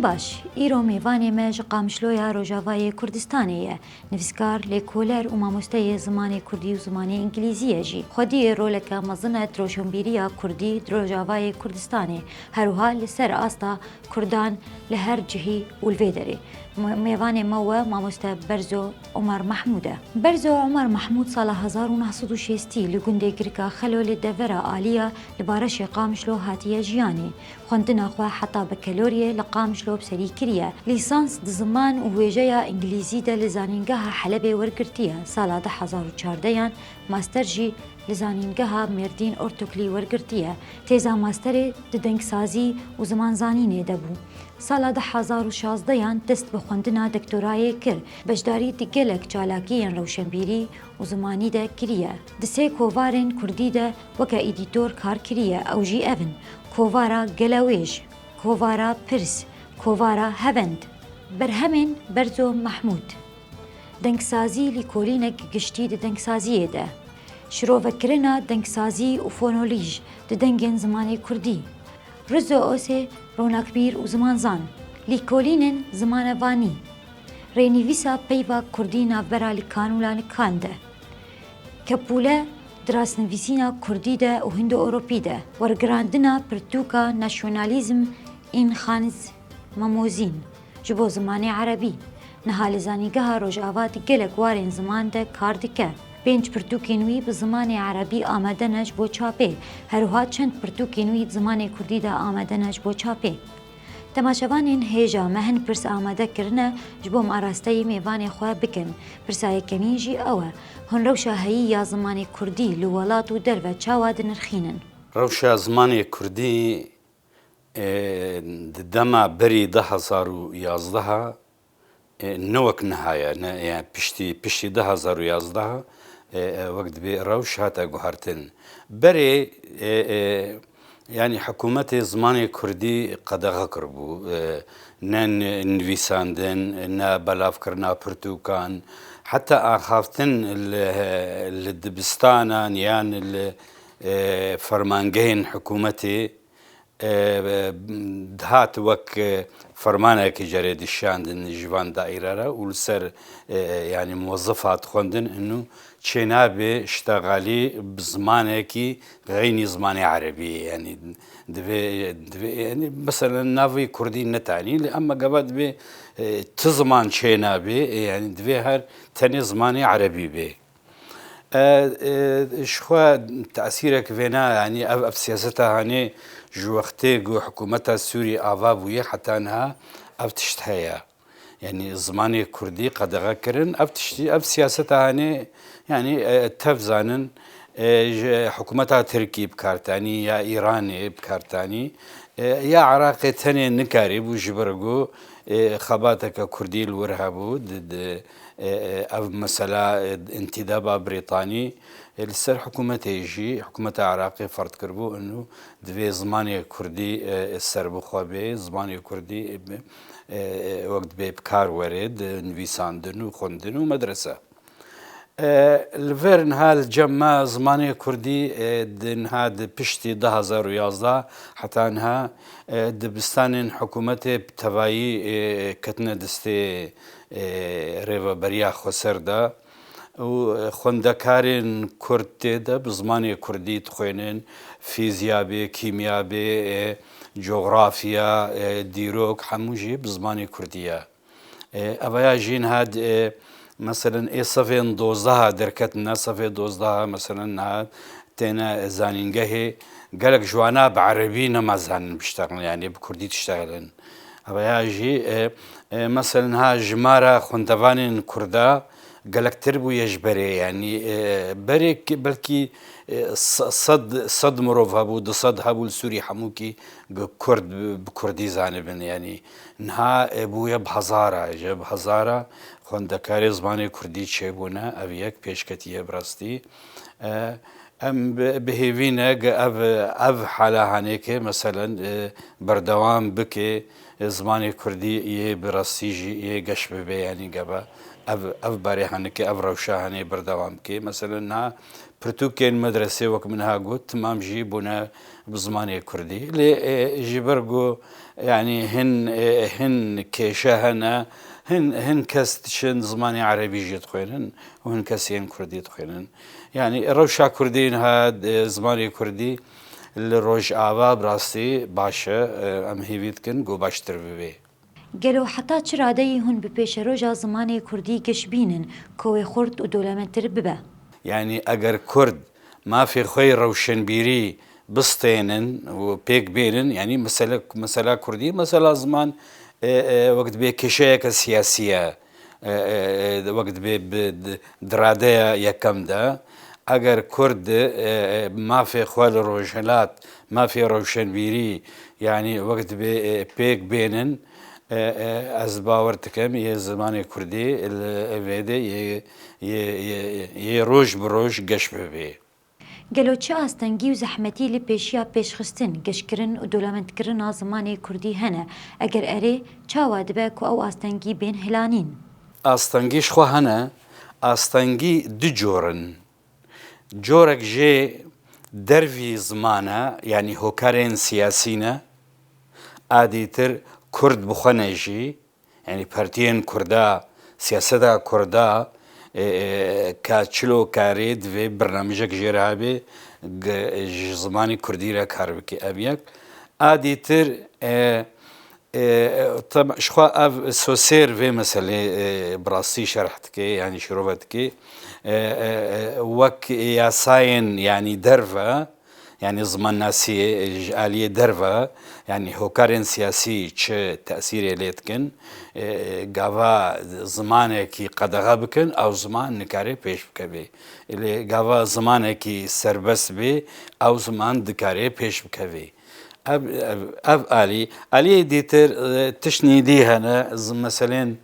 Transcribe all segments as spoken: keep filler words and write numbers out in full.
Baş, îro mêvanê me ji Qamişloya Rojavayê Kurdistanê ye. Nivîskar, lêkoler û mamosteyê zimanê kurdî û zimanê îngilîzî ye jî. Xwediyê roleke mezin e di roşnbîriya kurdî di Rojavayê Kurdistanê, her wiha li ser asta kurdan li her cihî û li vê derê. Me-, mêvanê me we mamoste Berzo Omer Mahmûd e. Berzo Omer Mahmûd sala hezar û neh sed û şêstî li gundê Girka Xelo li devera Aliya li Bareşê Qamişlo hatiye jiyanê. Xwendina xwe heta bekeloriyê li Qamişlo bi serî kiriye. Lîsans di ziman û wêjeya îngilîzî de li Zanîngeha Helebê wergirtiye. Sala du hezar û çardeyan master jî li Zanîngeha Mêrdîn Ortoklî wergirtiye. Têza masterê di dengsazî û zimanzanînê de bû. Sala du hezar û şazdeyan dest bi xwendina doktorayê kir. Beşdarî di gelek çalakiyên rewşenbîrî û zimanî de kiriye. Di sê kovarên kurdî de weke edîtor kar kiriye, ew jî ev in: Kovara Gelewêj, Kovara Pirs, Kovara Hevend. Berhemên Berzo Mehmûd. Dengsazî lîkolînek giştî di dengsaziyê de. Şirovekirina dengsazî û fonolojî di dengên zimanê kurdî. Rizo Osê, ronakbîr û zimanzan. Lîkolînên zimanevanî. Rênivîsa peyva kurdî navbera likan û lanikan de. Kepûle di rastnivîsîna kurdî de û hindoewropî de. Wergirandina pirtûka Nasyonalîzm în Xanî Mamozîn ji bo zimanê erebî. Niha li Zanîngeha Rojava di gelek warên ziman de kar dike. Pênc pirtûkên wî bi zimanê erebî amade ne ji bo çapê. Her wiha çend pirtûkên wî di zimanê kurdî de amade ne ji bo çapê. Temaşevanên hêja me hin pirs amade kirine ji bo em arasteyî mêvanê xwe bikin. Pirsa yekemîn jî ew e: hûn rewşa heyî ya zimanê kurdî li welat û derve çawa dinirxînin? Rewşa zimanê kurdî, e, di dema berî du hezar û yazdeha, e, ne wek niha ye, ne, yani piştî, piştî du hezar û yazdeha, e, e, wek dibê rewş hate guhertin. Berê, e, e, yani hikûmetê zimanê kurdî qedexe kiribû. E, ne ni-, nivîsandin, ne belavkirina pirtûkan, heta axaftin li, li dibistanan yan li, e, fermangehên hikûmetê, e, dihat wek, e, fermanekî cerê dişiyandin ji van daîre re û li ser, e, e, yanî muwezzifa dixwendin, inu çênabê ştexalî bi zimanekî xeynî zimanê erebî, yanî divê, divê, yanî mesela navê kurdî netanî, lê ema gava divê, e, ti ziman çênabê, e, yanî divê her tenê zimanê erebî bê. E, e, ji xwe tesîrek vêna, yanî ev, ev siyaseta hanê ji wextê ku hikûmeta Sûrî ava bûye heta niha ev tişt heye. Yanî zimanê kurdî qedexe kirin. Ev tiştî, ev siyaseta hanê, yanî, e, tev zanin, e, ji hikûmeta Tirkî bi kar tanî ya Îranê bi kar tanî, e, ya Iraqê tenê nikarîbû ji ber ku, e, xebateke kurdî li wir hebû, di, di, e, e, ev mesela, e, întîdaba Brîtanî, e, li ser hikûmetê jî, hikûmeta Iraqê ferz kiribû, inu divê zimanê kurdî, e, serbixwe bê, zimanê kurdî, e, bi, e, e, wek dibê bi kar were di nivîsandin û xwendin û medrese. E, li vir niha li cem me zimanê kurdî, e, di niha di piştî du hezar û yazdeh heta niha, e, dibistanên hikûmetê bi tevayî, e, ketine destê, e, rêveberiya xweser de û, e, xwendekarên kurd tê de bi zimanê kurdî dixwênin, fîziya bê, kîmya bê, e, coxrafiya, e, dîrok, hemû jî bi zimanê kurdî ye. E, ev ya jî niha, e, meselen ê sefên dozdeha derketine, sefê dozdeha meselen niha têne zanîngehê, gelek ji wana bi erebî nema zanin biştexilin, yanî bi kurdî diştexilin. Ev ya jî, e, e, meselen niha jimara xwendevanên kurda gelektir bûye ji berê, yanî, e, berê ki belkî, e, se-, sed, sed mirov hebû, du sed hebû li Sûrî hemûkî kurd bi, bi kurdî zanibin, yanî niha, e, bûye bi hezara, ji bi hezara xwendekarê zimanê kurdî çêbûne, ev yek pêşketî ye bi rastî. E, em bi, bi hêvî ne ge ev, ev hala hanê ke, meselen, e, berdewam bike, e, zimanê kurdî yê bi rastî jî yê geş bibe, yanî gava Ev, ev barê henike, ev rewşa henê berdewam bike. Meselen niha pirtûkên medresê wek min niha got, timam jî bûne bi zimanê kurdî. Lê, e, ji ber ku, yanî hin, e, hin kêşe hene, hin, hin kes diçin zimanê erebî jî dixwênin û hin kes yên kurdî dixwênin. Yanî rewşa kurdî niha, e, zimanê kurdî li Rojava bi rastî baş e, e, em hêvî dikin ku baştir bibe. Gelo heta çi radeyî hûn bi pêşeroja zimanê kurdî giş bînin ku wê xurt û dolemendtir bibe? Yanî eger kurd mafê xwe yê rewşenbîrî bistênin û pêk bênin, yanî mesele, mesela kurdî, mesela ziman, e, e, wek dibê kêşeyeke siyasî ye, e, e, e, wek dibê bi, di, di radeya yekem de, eger kurd, e, e, mafê xwe li rojhilat, mafê rewşenbîrî, yanî wek dibê, e, pêk bênin, e, e, ez bawer dikim yê zimanê kurdî li vê de yê, yê, yê, yê roj bi roj geş bibe. Gelo çi astengî û zehmetî li pêşiya pêşxistin, geşkirin û dolemendkirina zimanê kurdî hene? Eger erê, çawa dibe ku ew astengî bên hilanîn? Astengî ji xwe hene, astengî du cor in. Corek jê dervî ziman e, yanî hokarên siyasî ne, a dîtir kurd bi xwe ne jî, yanî partiyên kurda, siyaseta kurda, e, e, ka çilo karê divê birnamijek jê re hebe, g-, ji zimanê kurdî re kar bike. Ev yek. A dîtir, e, e, e, tab-, ji xwe ev sosêr vê meselê, e, bi rastî şerh dike, yanî şirove dike. E, e, e, wek yasayên, yanî derve, yanî zimannasiyê ji aliyê derve, yanî hokarên siyasî çi tesîrê lê dikin, e, gava zimanekî qedexe bikin, ew ziman nikare pêş bikeve. Lê gava zimanekî serbest bê, ew ziman dikare pêş bikeve. Ev, ev, ev alî, aliyê dîtir, e, tiştnî dî hene, zi-, meselên,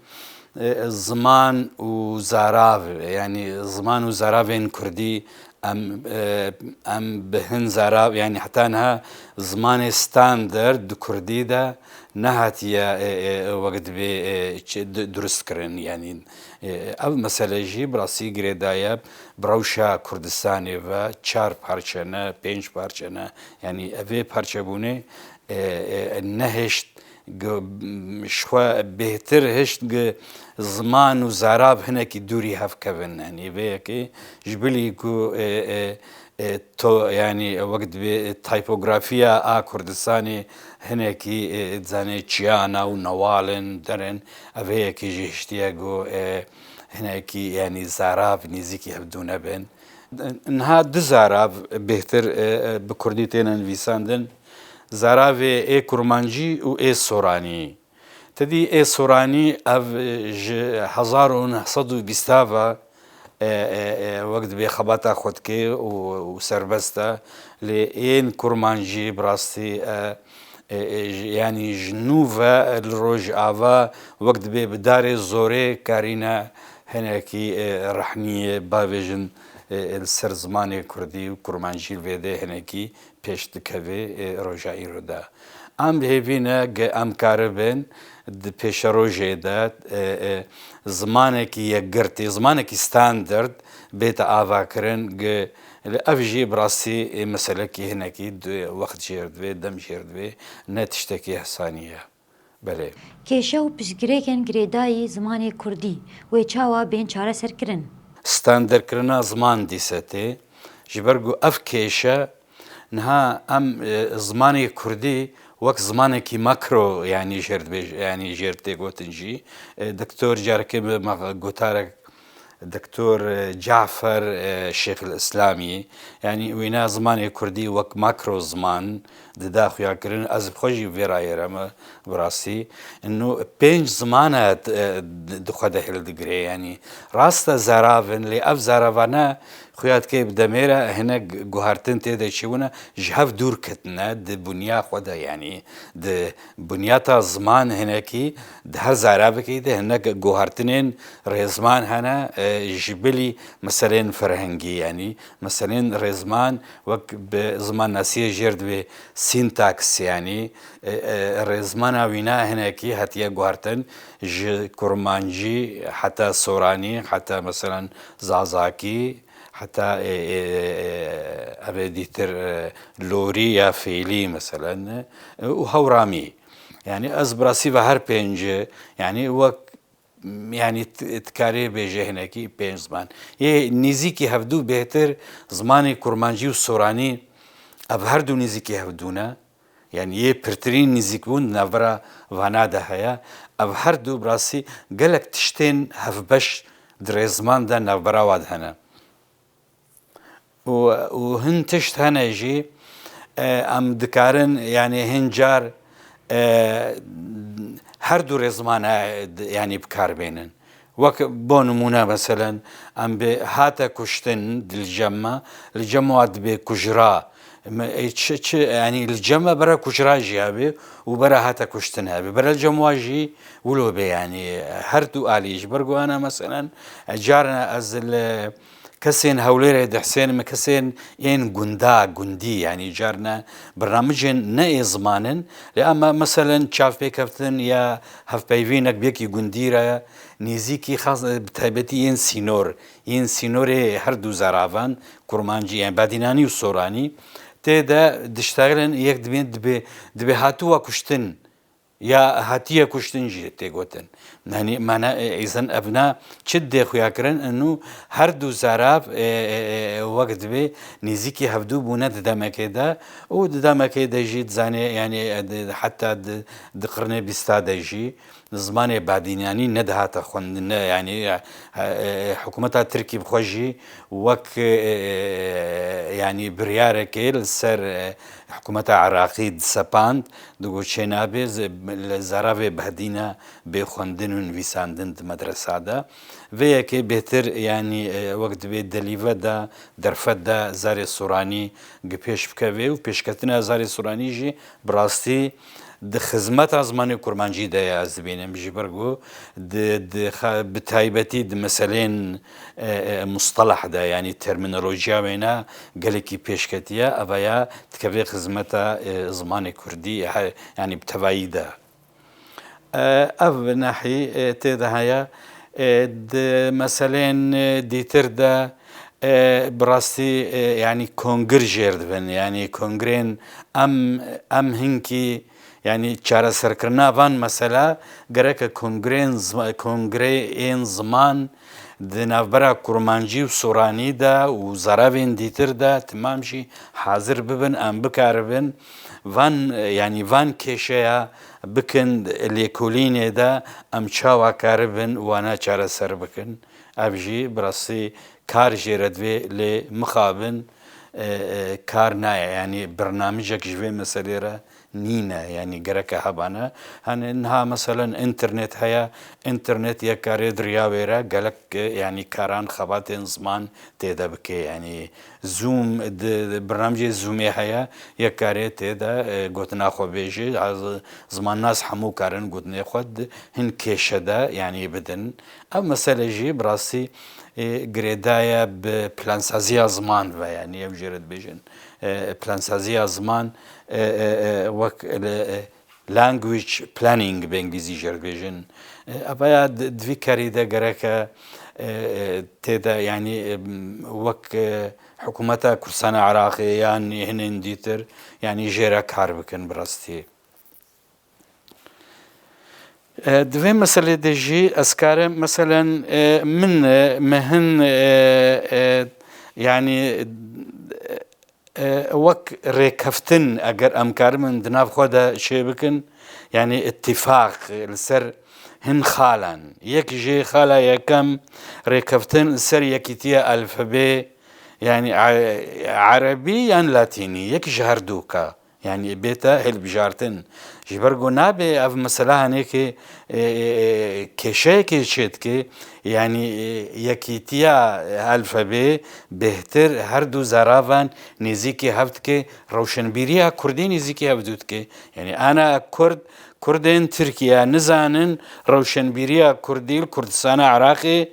e, ziman û zarav, yanî ziman û zaravên kurdî, em, e, em bi hin zarav, yanî heta niha zimanê standard di kurdî de nehatiye, e, e, wek dibê, e, çi, du-, durust kirin. Yanî, e, ev mesele jî bi rastî girêdaye bi rewşa Kurdistanê ve, çar parçe ne, pênc parçe ne. Yanî ev ê parçebûnê, e, e, nehişt, gi-, ji xwe bêhtir hişt gi ziman û zarav hinekî dûrî hev kevin. Yanî vê yekê ji bilî ku, e, e, e, to, yanî wek dibê taypografiya a Kurdistanê hinekî, e, zanê çiyana û newal in, der in, ev hê yekê jî hiştiye ku, e, hinekî, yanî zarav nêzîkî hev dû nebin. Niha du zarav bêhtir, e, e, bi kurdî têne nivîsandin. Zaravê ê kurmancî û ê soranî. Te dî ê soranî ev, e, ji hezar û neh sed û bîst ve, e, e, e, wek dibê xebata xwe dike û, û serbest e. Lê ên kurmancî bi rastî, e, e, e, ji, yanî ji nû ve li Rojava wek dibê bi darê zorê karîne hinekî, e, rehniyê bavêjin, e, e, li ser zimanê kurdî û kurmancî li vê de hinekî pêş dikeve, e, roja îro de. Em bi hêvî ne ge em karibin di pêşerojê de, e, e, zimanekî yekgirtî, zimanekî standard bête avakirin, ge li ev jî bi rastî, e, meselekî hinekî di wext jêr divê, dem jêr divê, ne tiştekî hesanî ye. Belê. Kêşe û piştgirêkên girêdayî zimanê kurdî wê çawa bên çareserkirin? Standardkirina ziman dîse tê. Ji ber ku ev kêşe niha em, e, zimanê kurdî wek zimanekî makro, yanî jêr dibêj-, yanî jêr tê gotin jî. E, doktor carekê bi me gotarek Doktor Cafer, e, Şêxil Îslamî, yanî wîna zimanê kurdî wek makro ziman dida xuyakirin, ez bi xwe jî vê rayê re me bi rastî. Ino pênc ziman e, e, di, di xwe de hildigire, yanî rast e zarav in, lê ev zaravane Xuya dike bi demê re hinek guhertin tê de çêbûne, ji hev dûr ketine di bunya xwe de, yanî di bunyata ziman hinekî di her zarabekî de hinek guhertinên rêzman hene, e, ji bilî meselên ferhengî, yanî meselên rêzman wek bi zimannasiyê jêr dibê sîntaks, yanî, e, e, rêzmana wîna hinekî hatiye guhertin ji kurmancî heta soranî, heta meselan zazakî, heta, e, e, e, ev ê dîtir, e, lorî ya fêlî meselen, e, û hewramî. Yanî ez bi rastî ve her pênc, yanî wek, yanî t-, dikarê bêje hinekî pênc ziman. Yê nêzîkî hevdû bêhtir zimanê kurmancî û soranî, ev her du nêzîkî hevdû ne. Yanî yê pirtirîn nêzîkbûn di navbera vana de heye. Ev her du bi rastî gelek tiştên hevbeş di rêzman de navbera wa de hene. Û, û hin tişt hene jî, e, em dikarin, yanî hin car, e, her du rêzman, e, d-, yanî bi kar bênin. Wek bo nimûne, meselen, em bi hate kuştin di li cem me, li cem wa dibê kujra. Me, e, çi, çi, yanî li cem me bera kujra jî hebe û bera hate kuştin hebe. Bera li cem wa jî wilo bê, yanî her du alî ji ber ku ana, meselen, e, carna ez li kesên Hewlêrê dihsênim, kesên ên gunda, gundî, yanî carna bernamicên ne ê zimanin, lê ama, meselen, çavpêkeftin ya hevpeyvînek bi yekî gundî re, nêzîkî xas, bi taybetî yên sînor, yên sînorê her du zeravan, kurmancî, yani badînanî û soranî, tê de diştexilin yek dibên, dibê, dibê hatû wa kuştin ya hatiye kuştin jî tê gotin. Yanî mana, e, îzin evna çi dê xuya kirin, inu her du zerav, e, e, e, wek dibê nêzîkî hevdû bûne di demekê de û di demekê de jî dizanê, yanî, e, di, heta di, di qirnê bîsta de jî zimanê badînyanî nedihate xwendin, ne, yanî, e, e, hikûmeta Tirkî bi xwe jî wek, e, e, yanî biryarekê li ser, e, hikûmeta Iraqî disepand, digot çênabe, ze-, li zaravê badîna bê xwendin û nivîsandin di medresa de. Vê yekê bêhtir, yanî, e, wek dibê delîve de, derfet de zarê soranî gi pêş bikeve û pêşketina zarê soranî jî bi rastî di xizmeta zimanê kurmancî de ye, ez dibînim, ji ber ku di, di xa-, bi taybetî di meselên, e, e, mustaleh de, yanî termînolojiya wêna gelekî pêşketiye, eva ya dikeve xizmeta, e, zimanê kurdî, he, yanî bi tevayî de. E, ev nehî, e, tê de heye. E, di meselên, e, dîtir de, e, bi rastî, e, yanî kongir jêr dibin. Yanî kongirên em, em hinkî, yanî çareserkirina van mesela gereke kongirên zima-, kongireyên ziman di navbera kurmancî û soranî de û zaravên dîtir de timam jî hazir bibin, em bikaribin van, yanî van kêşeya bikin lêkolînê de, em çawa karibin wana çareser bikin. Ev jî bi rastî kar jê re divê lê mixabin, e, e, kar naye. Yanî bernamijek ji vê meselê re nîne, yanî gereke hebane. Hani niha meselen înternet heye, înternet yek karê di riya wê re gelek, e, yanî karan xebatên ziman tê de bike. Yanî Zoom, di, di bernamijê Zoomê heye, yek karê tê de, e, gotina xwe bêje, ha, zi-, zimannas hemû karin gotinê xwe di hin kêşe de, yanî bidin. Ev mesele jî bi rastî, e, girêdaye bi plansaziya ziman ve, yanî ew jê re dibêjin, e, plansaziya ziman, e, e, e, wek li, e, language planning bi îngilîzî jê re dibêjin. E, ev ya di, di vî kerî de gereke, e, e, tê de, yanî, e, wek, e, hikûmeta Kurdistana Iraqê yan hinên dîtir, yanî jê re kar bikin bi rastî. E, di vê meselê de jî ez karim, meselen, e, min, e, me hin, e, e, yanî, e, wek rêkeftin, eger em karibin di nav xwe de çê bikin, yanî îtîfaq li ser hin xalan. Yek jê xala yekem rêkeftin li ser yekîtiya alfabê, yanî e-, erebî yan latînî, yek ji her dûka. Yanî bête hilbijartin. Ji ber ku nabe ev mesela hinekê, e, e, e, kêşeyekê çêdike, yanî, e, yekîtiya elfebê bêhtir her du zeravan nêzîkî hev dike, rewşenbîriya kurdî nêzîkî hev du dike. Yanî ana kurd, kurdên Tirkiye nizanin rewşenbîriya kurdî li Kurdistana Iraqê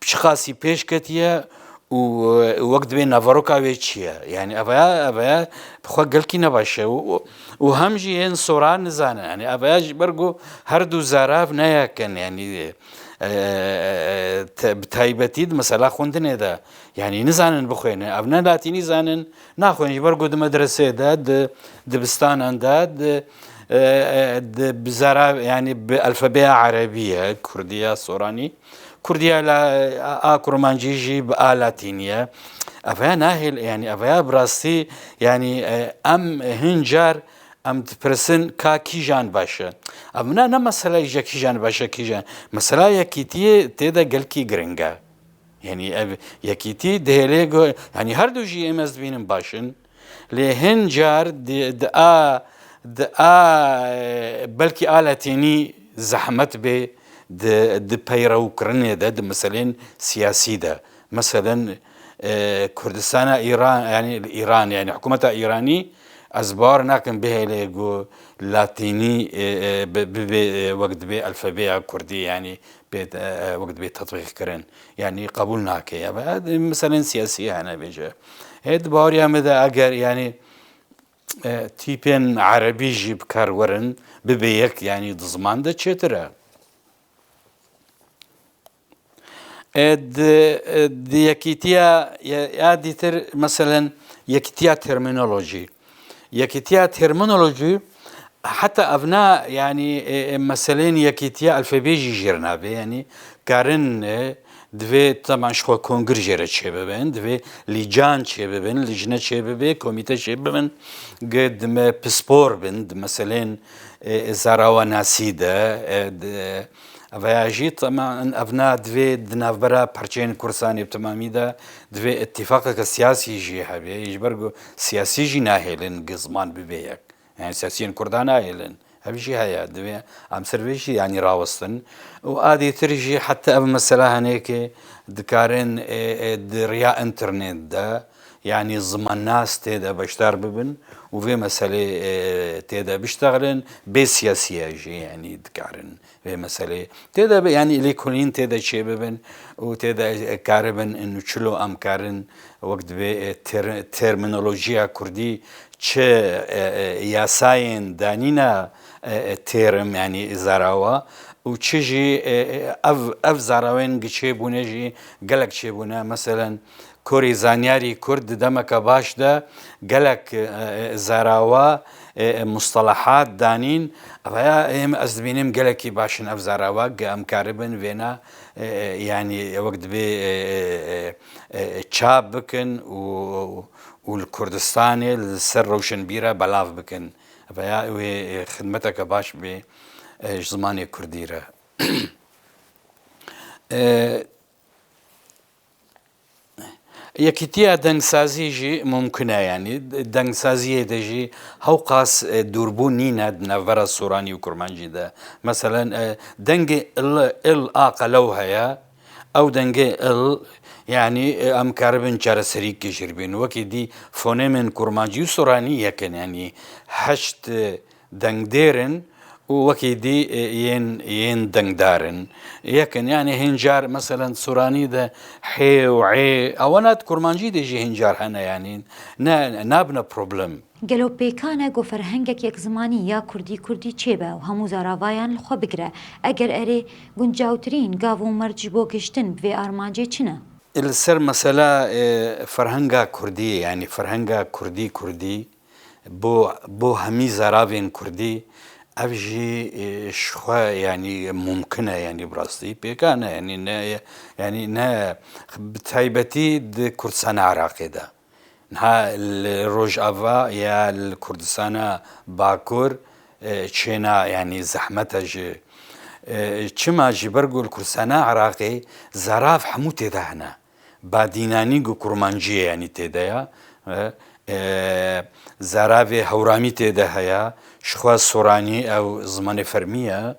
çiqasî pêş ketiye û, e, wek dibê naveroka wê çi ye? Yanî ev ya, ev ya bi xwe gelkî ne baş e û, û, û hem jî yên soran nizanin. Yanî ev ya ji ber ku her du zarav ne yek in, yanî, e, e, te-, bi taybetî di mesela xwendinê de, yanî nizanin bixwêne. Ev ne latînî zanin, naxwên ji ber ku di medresê de, di dibistanan de, di, e, e, di bi zarav, yanî bi elfebeya erebî ye, kurdiya soranî. Kurdiya la, a, a kurmancî jî bi a latînî ye. Ev ya nahêl, yanî ev ya bi rastî, yanî, e, em hin car em dipirsin ka kîjan baş e. Ev ne, ne mesela ji kîjan baş e, kîjan. Mesela yekîtiyê tê de gelkî giring e. Yanî ev yekîtî dihêlê ku, yanî her du jî êm ez dibînim baş in. Lê hin car di, di a, di a, e, belkî a latînî zehmet bê di, di peyrewkirinê de, di meselên siyasî de. Meselen, e, Kurdistana Îran, yanî Îran, yanî hikûmeta Îranî, ez bawer nakim bihêle ku latînî, e, e, bi-, bibe, e, wek dibê elfebeya kurdî, yanî pê, e, e, wek dibê tetbîq kirin. Yanî qebûl nake. Ya, e, meselên siyasî hene bêje. E, di baweriya me de eger, yanî, e, tîpên erebî jî bi kar werin, bibe yek, yanî di ziman de çêtir e. E, di, e, di yekîtiya, ya, ya dîtir, meselen, yekîtiya termînolojî. Yekîtiya termînolojî, heta evna, yanî, e, e, meselên yekîtiya elfebê jî jêr nabe. Yanî, karin, e, divê teman ji xwe kongir jê re çêbibin, divê lîcan çêbibin, lijne çêbibe, komîte çêbibin, ge dime pispor bin, di meselên, e, e, zarawanasî de, e, di, Ev ya jî teman evna divê di navbera perçeyên Kurdistanê bi temamî de divê îtîfaqeke siyasî jî hebe. Ji ber ku siyasî jî nahêlin gi ziman bibe yek. Yani siyasiyên Kurda nahêlin. Ev jî heye. Divê em ser vê jî yanî rawestin. Û adîtir jî heta ev mesela henêkê dikarin, e, e, di riya înternet de, yanî zimannas tê de beşdar bibin û vê meselê, e, tê de biştexilin, bê siyasiye jî yanî dikarin. Vê meselê tê de bi, yanî lêkolîn tê de çêbibin û tê de, e, karibin, e, nûçilo em karin wek dibê, e, ter-, termînolojiya kurdî çi, e, e, yasayên danîna, e, e, têrim, yanî zarawa û çi jî, e, e, ev, ev zarawên gi çêbûne jî gelek çêbûne. Meselen, Korê zanyarî kurd di demeke baş de gelek, e, e, zarawa, e, e, mustalahat danîn. Ev ya em ez dibînim gelekî baş in ev zarawa, ge em karibin vêna, e, e, yanî wek dibê, e, e, e, e, çap bikin û, û li Kurdistanê li ser rewşenbîra belav bikin. Ev ya wê, e, xidmeteke baş bê, e, ji zimanê kurdî re. E, Yekîtiya dengsazî jî mumkin e, yanî dengsaziyê de jî hewqas, e, dûrbûn nîne di navbera soranî û kurmancî de. Meselen, e, dengê il, il a qelew heye, ew dengê il, yanî, e, em karibin çareserî kişir bîn. Wekî dî fonemên kurmancî û soranî yek in, yanî heşt, e, dengdêr in û wekî dî, e, yên, yên dengdar in. Yek in, yanî hin car, meselen, soranî de hê û ê, ewana di kurmancî de jî hin car hene, yanî ne, nabine problem. Gelo pêkan e ku ferhengek yekzimanî ya kurdî-kurdî çêbe û hemû zaravayan li xwe bigire? Eger erê, guncawtirîn gav û merc ji bo gihiştin bi vê armancê çi ne? Li ser mesela, e, ferhenga kurdî, yanî ferhenga kurdî-kurdî, bo, bo hemî zaravên kurdî, ev jî, e, ji xwe, yanî mumkin e, yanî bi rastî pêkan e, yanî ne, yanî ne, bi taybetî di Kurdistana Iraqê de. Niha li Rojava ya li Kurdistana Bakur, e, çêna, yanî zehmet e ji, e, çima ji ber ku li Kurdistana Iraqê zarav hemû tê de hene. Badînanî ku kurmancî ye, yanî tê de ya. E, E, zaravê hewramî tê de heye, jixwe soranî ew zimanê fermî ye.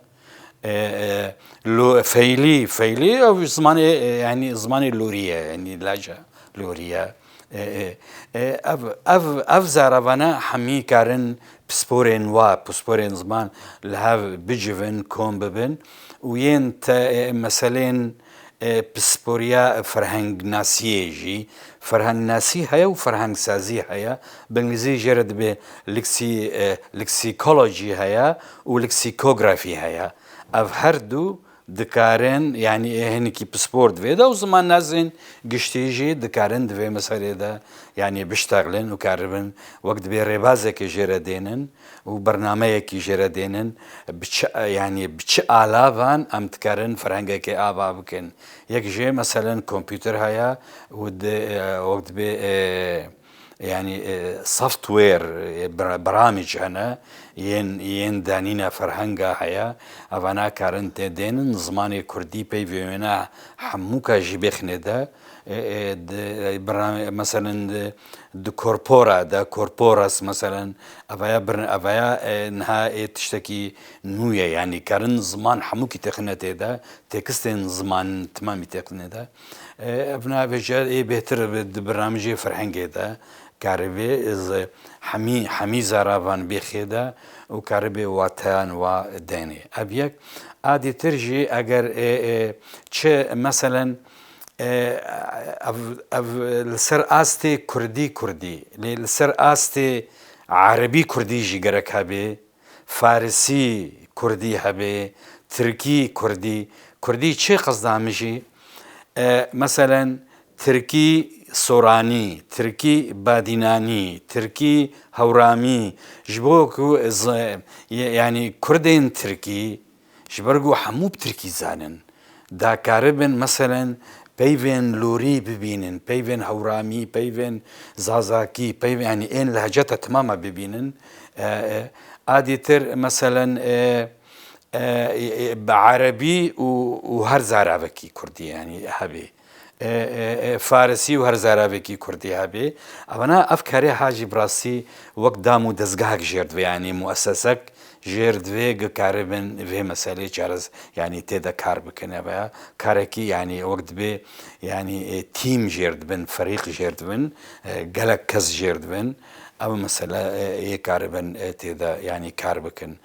E, e, lo, feylî, feylî ew zimanê, e, yanî zimanê lorî ye, yanî laca lorî ye. E, e, e, ev, ev, ev zaravane hemî karin pisporên wa, pisporên ziman li hev bicivin, kom bibin û yên te, e, meselên e, pisporiya ferhengnasiyê jî, ferhengnasî heye û ferhengsazî heye. Bi îngilîzî jê re dibê lexi-, e, lexicology heye û lexicography heye. Ev her du dikarin, yanî, e, hinekî pispor di vê de û zimannasên giştî jî dikarin di vê meselê de, yanî, biştexlin û karibin wek dibê rêbazekê jê re dênin û bernameyekî jê re dênin, bi çi, yanî bi çi alavan em dikarin ferhengekê ava bikin. Yek jê meselen kompûter heye û di, e, wek dibê, e, yanî, e, software, e, bira-, biramîc hene, yên, yên danîna ferhenga heye. Evana karin tê dênin, zimanê kurdî peyvê wêne hemûka jî bêxinê de. E, e, di, e, birname-, meselen di, di korpora de, korporas meselen, evaya birn-, evaya, e, niha ê tiştekî nû ye, yanî karin ziman hemûkî têxine tê de, tekstên ziman timamî têxine de. E, ev navê jî ê bêhtir bi, di birnamijê ferhengê de karibê, e, z-, hemî, hemî zaravan bêxê de û karibê wateyan wa denê. Ev yek, a dîtir jî eger, e, e, çi meselen, e, ev, ev li ser astê kurdî kurdî, lê li ser astê erebî kurdî jî gerek hebê, farisî kurdî hebê, tirkî kurdî, kurdî çê qezda min jî, e, meselen tirkî soranî, tirkî badînanî, tirkî hewramî, ji bo ku z-, ye-, yanî kurdên tirkî, ji ber ku hemû bi tirkî zanin, da karibin meselen peyvên lorî bibînin, peyvên hewramî, peyvên zazakî, peyv-, yanî ên lehceta timama bibînin. E, e, a dîtir meselen, e, e, e, bi erebî û, û her zaravekî kurdî, yanî hebê. E, e, e, farisî û her zaravekî kurdî hebê. Evana ev karê ha jî bi rastî wek dam û dezgehek jêr divê, yanî muessesek jêr divê ku karibin vê meselê çarez-, yanî tê de kar bikin. Ev ya karekî, yanî wek dibê, yanî, e, tîm jêr dibin, ferîq jêr dibin, e, gelek kes jêr dibin. Ev mesele, e, ê karibin, e, tê de, yanî kar bikin.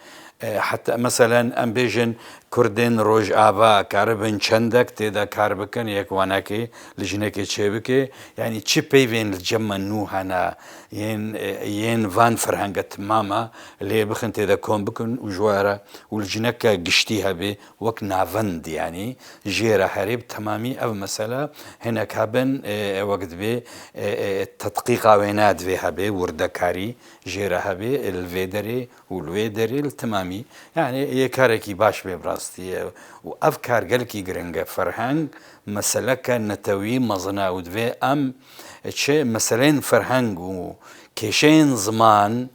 E, heta meselen em bêjin Kurdên Rojava karibin çendek tê de kar bikin, yek wanekê, lijnekê çêbike. Yanî çi peyvên li cem me nû hene, yên, e, yên van ferhenge timama lê bixin tê de kom bikin û ji we re û lijneke giştî hebê wek navend, yanî jê re herê bi temamî ev mesele hinek hebin, e, e, wek dibê, e, e, tetqîqa wêne divê hebê, wirdekarî jê re hebê, e, li vê derê û li wê derê li timamî, yanî yê karekî baş bê bi rastî ye. Û ev kar gelkî giring e. Ferheng meseleke netewî mezin e û divê em çi meseleyên ferheng û kêşeyên ziman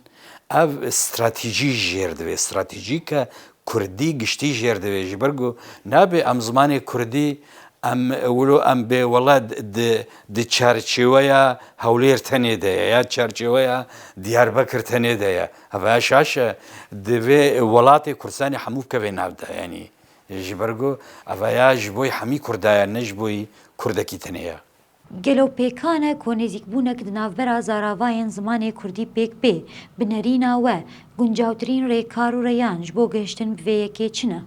ev stratejî jêr divê. Stratejîke kurdî giştî jêr divê. Ji ber ku nabe em zimanê kurdî em wilo em bê wela di, di çarçeweya Hewlêr tenê de ye ya çarçeweya Diyarbekir tenê de ye. Ev ya şaş e. Divê welatê Kurdistanê hemû bikeve nav de, yanî ji ber ku ev ya ji bo hemî Kurda ye, ne ji bo kurdekî tenê ye. Gelo pêkan e ku nêzîkbûnek di navbera zaravayên zimanê kurdî pêk bê? Bi nerîna we, guncawtirîn rêkar û reyan ji bo gihiştin bi vê yekê çi ne?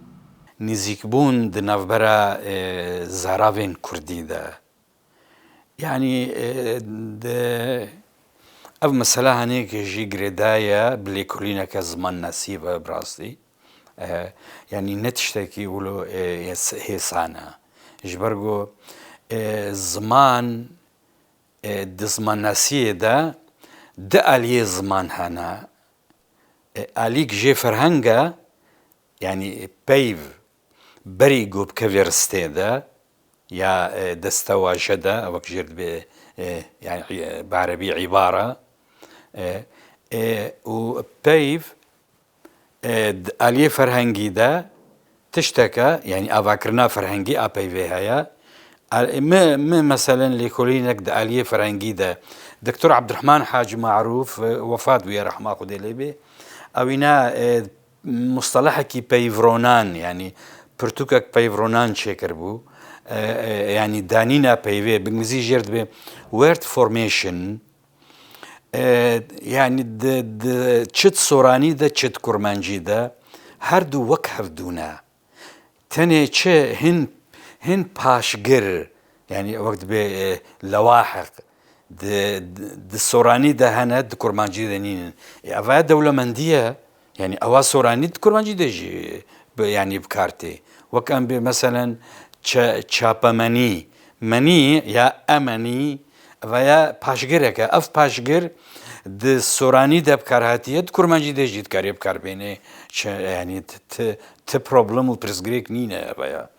Nêzîkbûn di navbera, e, zaravên kurdî de, yanî, e, di, ev mesela henêkê jî girêdayî ye bi lêkolîneke zimannasî ve bi rastî. E, yanî ne tiştekî wilo, e, hês-, hêsan e. Ji ber ku, e, ziman, e, di zimannasiyê de du aliyê ziman hene. E, alîk jê ferheng e, yanî peyv berî ku bikevê ristê de, ya, e, destewaje de, wek jêr dibê, e, yanî, e, bi erebî îbare, e, e, û peyv, e, di aliyê ferhengî de tişteke, yanî avakirina ferhengî a peyvê heye, Al-, me, me meselen lêkolînek di aliyê ferhengî de, Doktor Abdurrahman Hacı Maruf, e, wefat bûye, rehma Xwedê lê bê. Ewîna, e, mustelehekî peyvronan, yanî pirtûkek peyvronan çêkiribû. E, e, yanî danîna peyvê, bi îngilîzî jêr dibe word formation. E, yanî di, di çi di soranî de, çi di kurmancî de, her du wek hevdû ne. Tenê çi hin, hin paşgir, yanî wek dibe, e, lewahiq, di, di, di soranî de hene, di kurmancî de nînin. E, eva dewlemendî ye. Yanî ewa soranî di kurmancî de jî bi, yanî bi kar tê. Wek em bê meselen ça-, çapemenî, menî ya emenî, eva ya paşgirek e. Ev paşgir di soranî de bi kar hatiye, di kurmancî de jî dikarê bi kar bêne. Çi, yanî ti, ti, ti problem û pirsgirêk nîne eva ya.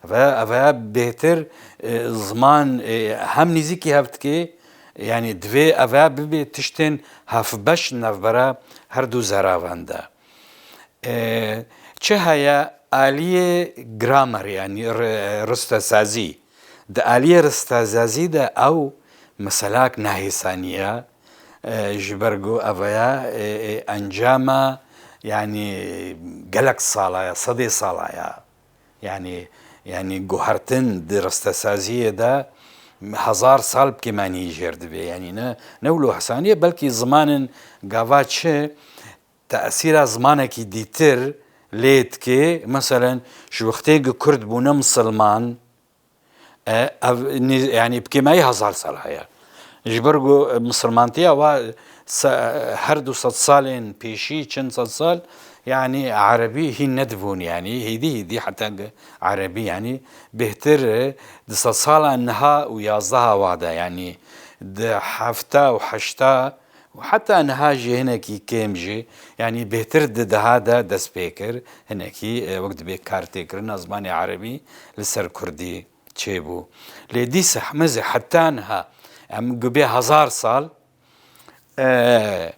Eva, eva ya bêhtir, e, ziman, e, hem nîzîkî hev dike, yanî divê eva ya bibe tiştên hevbeş navbera her du zeravan de. E, çi heye aliyê gramer, yanî ri-, ristesazî. Di aliyê ristesazî de ew meselak nahêsanî ye. E, ji ber ku ev ya, e, e, encama, yanî gelek sala ye, sedê sala ye. Yanî, yanî guhertin di ristesaziyê de hezar sal bi kêmanî jêr dibe. Yanî ne, ne wilo hesanî ye, belkî zimanin gava çi tesîra zimanekî dîtir lê dike. Meselen, ji wextê ku Kurd bûne misilman, e, ev nî-, yanî bi kêmayî hezar sal heye. Ji ber ku, e, misilmantiya wa se-, her du sed salên pêşî, çend sed sal, yanî erebî hîn nedibûn, yanî hêdî hêdî heta ge-, erebî, yanî bêhtir, e, di sed sala niha û yazdeha wa de, yanî di hefta û heşta û heta niha jî hinekî kêm jî, yanî bêhtir di deha de dest pê kir, hinekî, e, wek dibê kartêkirina zimanê erebî li ser kurdî çêbû. Lê dîsa hemê zî heta niha, em gubê hezar sal, e,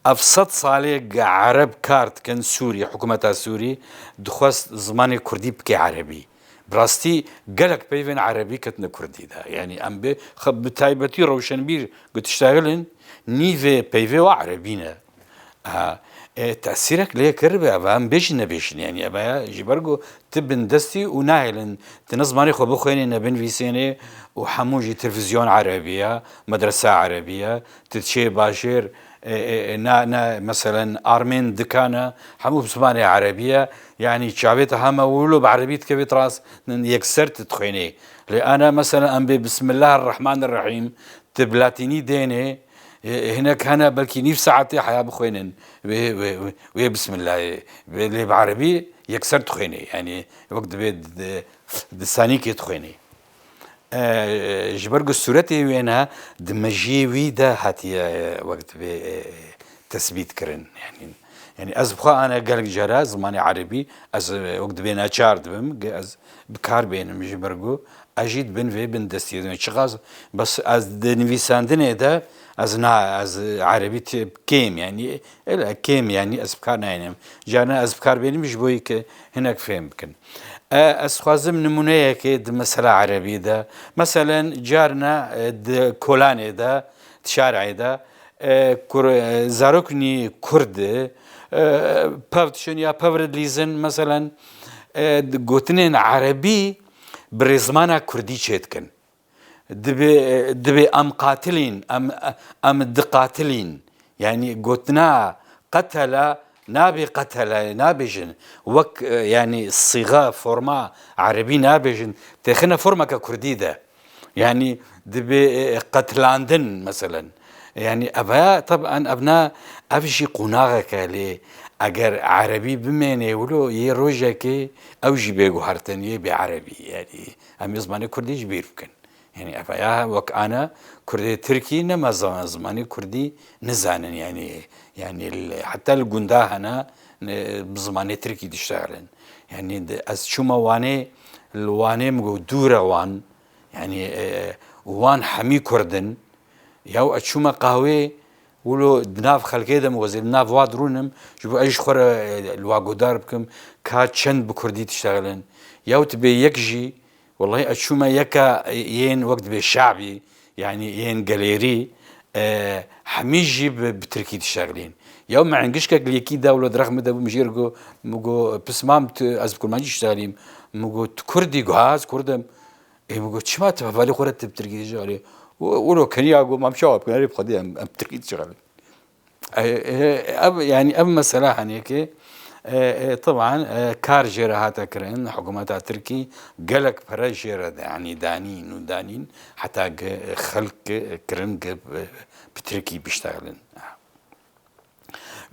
ev sed salê ge-, ereb kar dikin Sûrî, hikûmeta Sûrî dixwest zimanê kurdî bike erebî. Bi rastî gelek peyvên erebî ketine kurdî de. Yanî em bê, xe-, bi taybetî rewşenbîr ku diştexilin, nîvê peyvê wa erebî ne. Ha, e, tesîrek lê kiribe, ev em bêjin nebêjin, yanî ev ya ji ber ku ti bindestî û nahêlin, ti ne zimanê xwe bixwênê, ne binivîsênê û hemû jî televîzyon erebî ye, medrese erebî ye, ti diçê bajêr, e, e, e, na, na, meselen armên dikane, hemû bi zimanê erebî ye, yanî çavê te hema wilo bi erebî dikevê, ti rast yekser ti dixwênê. Lê ana meselen em bê Bismillahirrahmanirrahîm, ti bi latînî dênê, e, hinek hene belkî nîv saetê heya bixwênin wê, wê, wê, wê Bismillahê. Wê lê bi erebî yekser dixwênê. Yanî wek dibê di, di, di sanîkê dixwênê. E, ji ber ku sûretê wê ne di mejiyê wî de hatiye, e, wek dibê, e, tesbît kirin. Yanî, yanî ez bi xwe ana gelek cara zimanê erebî ez, e, wek dibê naçar dibim, ge-, ez bi kar bênim ji ber ku ez jî di bin vê bindestiyê de me. Çiqas bes ez di nivîsandinê de ez na, ez erebî tê kêm, yanî ele kêm, yanî ez bi kar nayênim. Carna ez bi kar bênim ji bo yê ke hinek fêm bikin. E, ez xwazim nimûneyekê di mesela erebî de, meselen carna, e, di kolanê de, di şarê de, e, kur-, e, zaroknî kurd, e, pev dişin ya pev re dilîzin, meselen, e, di gotinên erebî bi rêzmana kurdî çêdikin. Dibê, dibê em qatilîn, em, em diqatilîn. Yanî gotina qetela nabê qetele, nabêjin. Wek, e, yanî sîxe, forma erebî nabêjin. Têxine formeke kurdî de. Yanî dibê, e, qetilandin, meselen. Yanî ev ya, teben ev ne, ev jî qonaxek e lê eger erebî bimênê wilo yê rojekê ew jî bê guhertin, yê bê erebî. Yanî em ê zimanê kurdî ji bîr bikin. Yanî ev ya wek ana kurdê tirkî nema zan-, zimanê kurdî nizanin, yanî, yanî li, heta li gunda hene, ne, bi zimanê tirkî diştexilin. Yanî di, ez çûme Wanê, li Wanê min got dûr e wan, yanî, e, wan hemî kurd in. Yaw ez çûme qahwê, wilo di nav xelkê de min got ez ê li nav wa de rûnim, ji bo ez ji xwe re, e, li wa guhdar bikim, ka çend bi kurdî diştexilin. Yaw tu bê yek jî, Wellahî ez çûme yeka yên wek dibê şabî, yanî yên gelêrî, e, hemî jî bi, bi tirkî dişexilîn. Yew me engişkek li yekî da wilo direxme de bû, min jê re got, min got, pismam tu, ez bi kurmancî dişexilîm. Min got, tu kurd î? Got, ha, ez kurd im. Ê, min got, çima tu hevalê xwe re tu bi tirkî dişexilî? Wilo keniya got, mam çawa bikin, erê bi xwedê em, em bi tirkî dişexilin. E, e, ev, yanî ev mesela henekê, e, e, teban, e, kar jê re hate kirin, hikûmeta Tirkî gelek pere jê re de, yanî danîn û danîn, heta gi xelk kirin gi bi, bi Tirkî biştexilin.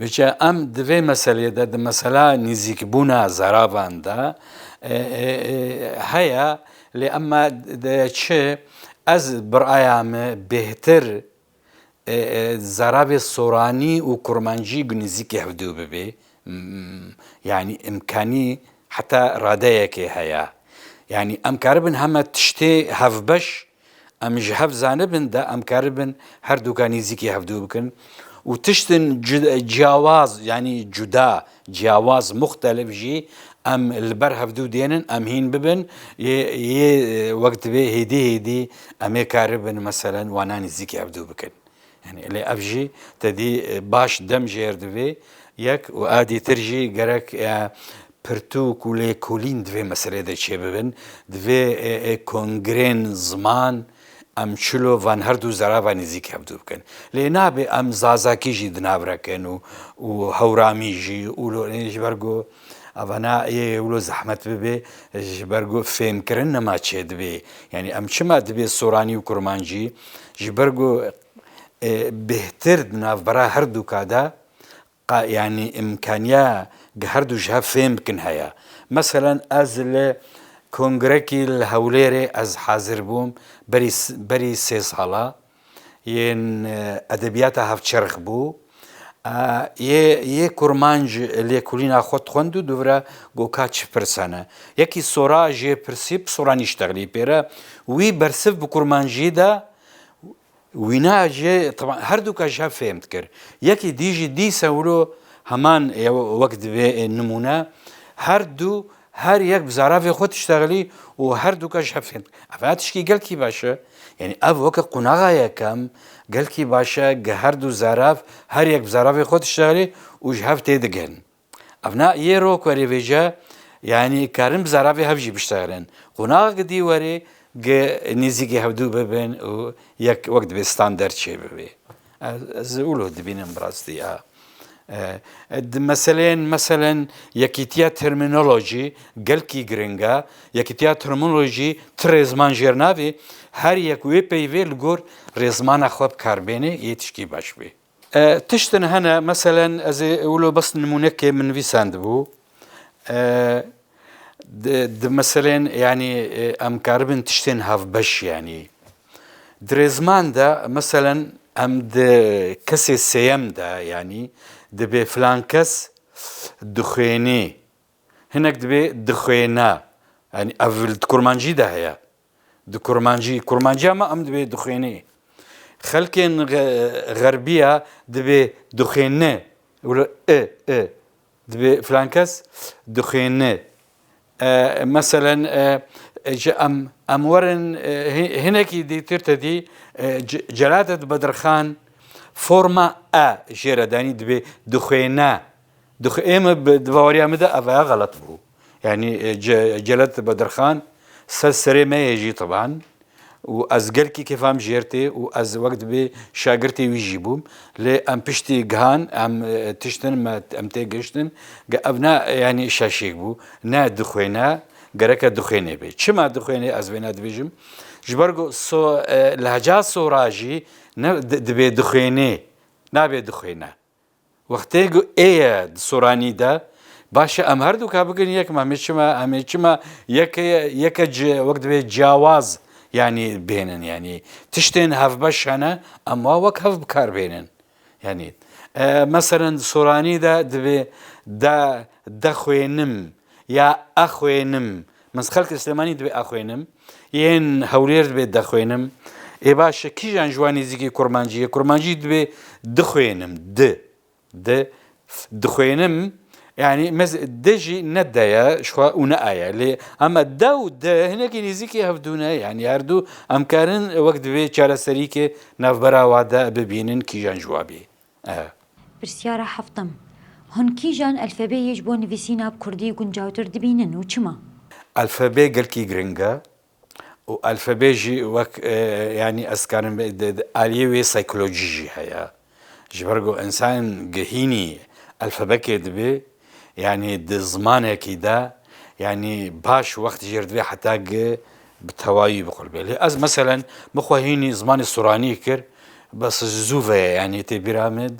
Vêçe em di vê meseleyê de, di mesela nîzîkbûna zeravan de, e, e, e, heye, lê ema de çi, ez bi raya me bêhtir e, e, zaravê soranî û kurmancî gu nêzîkî hevdû bibê. M-, yanî îmkanî heta radeyekê heye. Yanî em karibin heme tiştê hevbeş, em ji hev zanibin de em karibin her duka nêzîkî hevdû bikin. Û tiştin cu-, ciyawaz, yanî cuda, ciyawaz, muxtelif jî em li ber hevdû dênin, em hîn bibin, yê, yê, e, wek divê hêdî hêdî em ê karibin, meselen, wana nêzîkî hevdû bikin. Yanî, lê ev jî te dî, e, baş dem jêr divê yek û a dîtir jî gerek, e, pirtûk û lêkolîn divê meselê de çêbibin. Divê, e, e, kongrên ziman, em çilo van her du zerava nêzîk hevdû bikin. Lê nabe em zazakî jî di nav re kin û, û hewramî jî û lo, ji ber ku evana ê wilo zehmet bibe, ji ber ku fêmkirin nema çêdibe. Yanî em çima dibê soranî û kurmancî? Ji ber ku, e, bêhtir di navbera her du ka de qa-, yanî îmkaniya gi her du ji hev fêm bikin heye. Meselen, ez li kongrekî li Hewlêrê ez hazir bûm, berî s-, berî sê sala yên, e, edebiyata hevçerx bû. E, yê, yê kurmanc lêkolîna xwe dixwend û dûvira got, ka çi pirse ne? Yekî sora jê pirsî, bi soranî ştexlî pê re. Wî bersiv bi kurmancî de, wîna jê, teban, her duka ji hev fêm dikir. Yekî dî jî dîse wilo heman ye, wek divê, e, nimûne, her du, her yek bi zaravê xwe diştexilî û her duka ji hev fêm dikir. Ev tişkî gelkî baş e. Yanî ev weke qunaxa yekem gelkî baş e, gi her du zarav, her yek bi zaravê xwe diştexilî û ji hev têdigihîn. Evna yê ro ku erê vêce, yanî karin bi zaravê hev jî biştexilin. Qonaxek dî werê, gi nêzîkî hevdû bibin û yek wek dibê standard çêbibe. Ez, ez wilo dibînim bi rastî ya. E, e, di meseleyên, meselen, yekîtiya terminolojî gelkî giring e. Yekîtiya terminolojî ti rêzman jêr navê. Her yek wê peyvê li gor rêzmana xwe bi kar bêne, yê tişkî baş bê. E, tiştin hene, meselen, ez ê wilo bes nimûnekê min nivîsandibû. E, di, di meselên, yanî, e, em karibin tiştên hevbeş, yanî. Di rêzman de, meselen, em di kesê sêyem de, yanî, dibê filan kes dixwênê. Hinek dibê dixwêne. Yanî, ev li kurmancî de heye. Di kurmancî, kurmanciya me em dibê dixwênê. Xelkên xe-, xerbiya dibê dixwêne. Wilo e, e. Dibê filan kes dixwêne. E, meselen, e, e, ji em, em werin, e, hi-, hinekî dîtir te dî, e, Ce-, Celadet Bedirxan forma e jê re danî, dibê dixwêne. Dixwe-, ê min bi, di baweriya min de ev aya xelet bû. Yanî, e, Ce-, Celat Bedirxan ser serê me ye jî teban. Û ez gelkî kêfa min jêr tê û ez wek dibê şagirtê wî jî bûm. Lê em piştî gihan, em, e, tiştin me, em tê gihiştin. Ge-, ev ne, yanî şaşêk bû. Ne dixwêne, gereke dixwênê bê. Çima dixwênê ez vêna dibêjim? Ji ber ku so-, e, lehca sora jî ne di-, dibê dixwênê, nabê dixwêne. Wextê ku ê ye di soranî de, baş e em her du ka bikin yek, em ê çima, em ê çima yeke, yeke ci, wek dibê ciyawaz, yanî bênin, yanî tiştên hevbeş hene, em wa wek hev bi kar bênin. Yanî, e, meselen di soranî de dibê de, dexwênim ya exwênim. Min xelkê Silêmanî dibê exwênim. Yên Hewlêr dibê dexwênim. Ê baş e, kîjan ji wan nêzîkî kurmancî ye? Kurmancî dibê dixwênim. Di. Di. Dixwênim. Yani mez-, de jî ne de ye, ji xwe û ne a ye. Lê ama de û de hinekî nêzîkî hevdû ne. Yani her du em karin wek divê çareserîkê navbera wa de bibînin kîjan ji wa bê. Ehe. Pirsyara heftim. Hûn kîjan elfebeyê ji bo nivîsîna bi kurdî guncawtir dibînin û çima? Elfebe gelkî giring e. Û elfebe jî wek, e, yanî ez karim bê-, di, di aliyê wê saykolojî jî heye. Ji ber ku însan gihînî elfebekê dibê, yanî di zimanekî de, yanî baş wext jê re divê heta gi bi tewayî biqulbê. Lê ez meselen min xwe hînî zimanê soranî kir, bes zû ve ye, yanî tê bîra min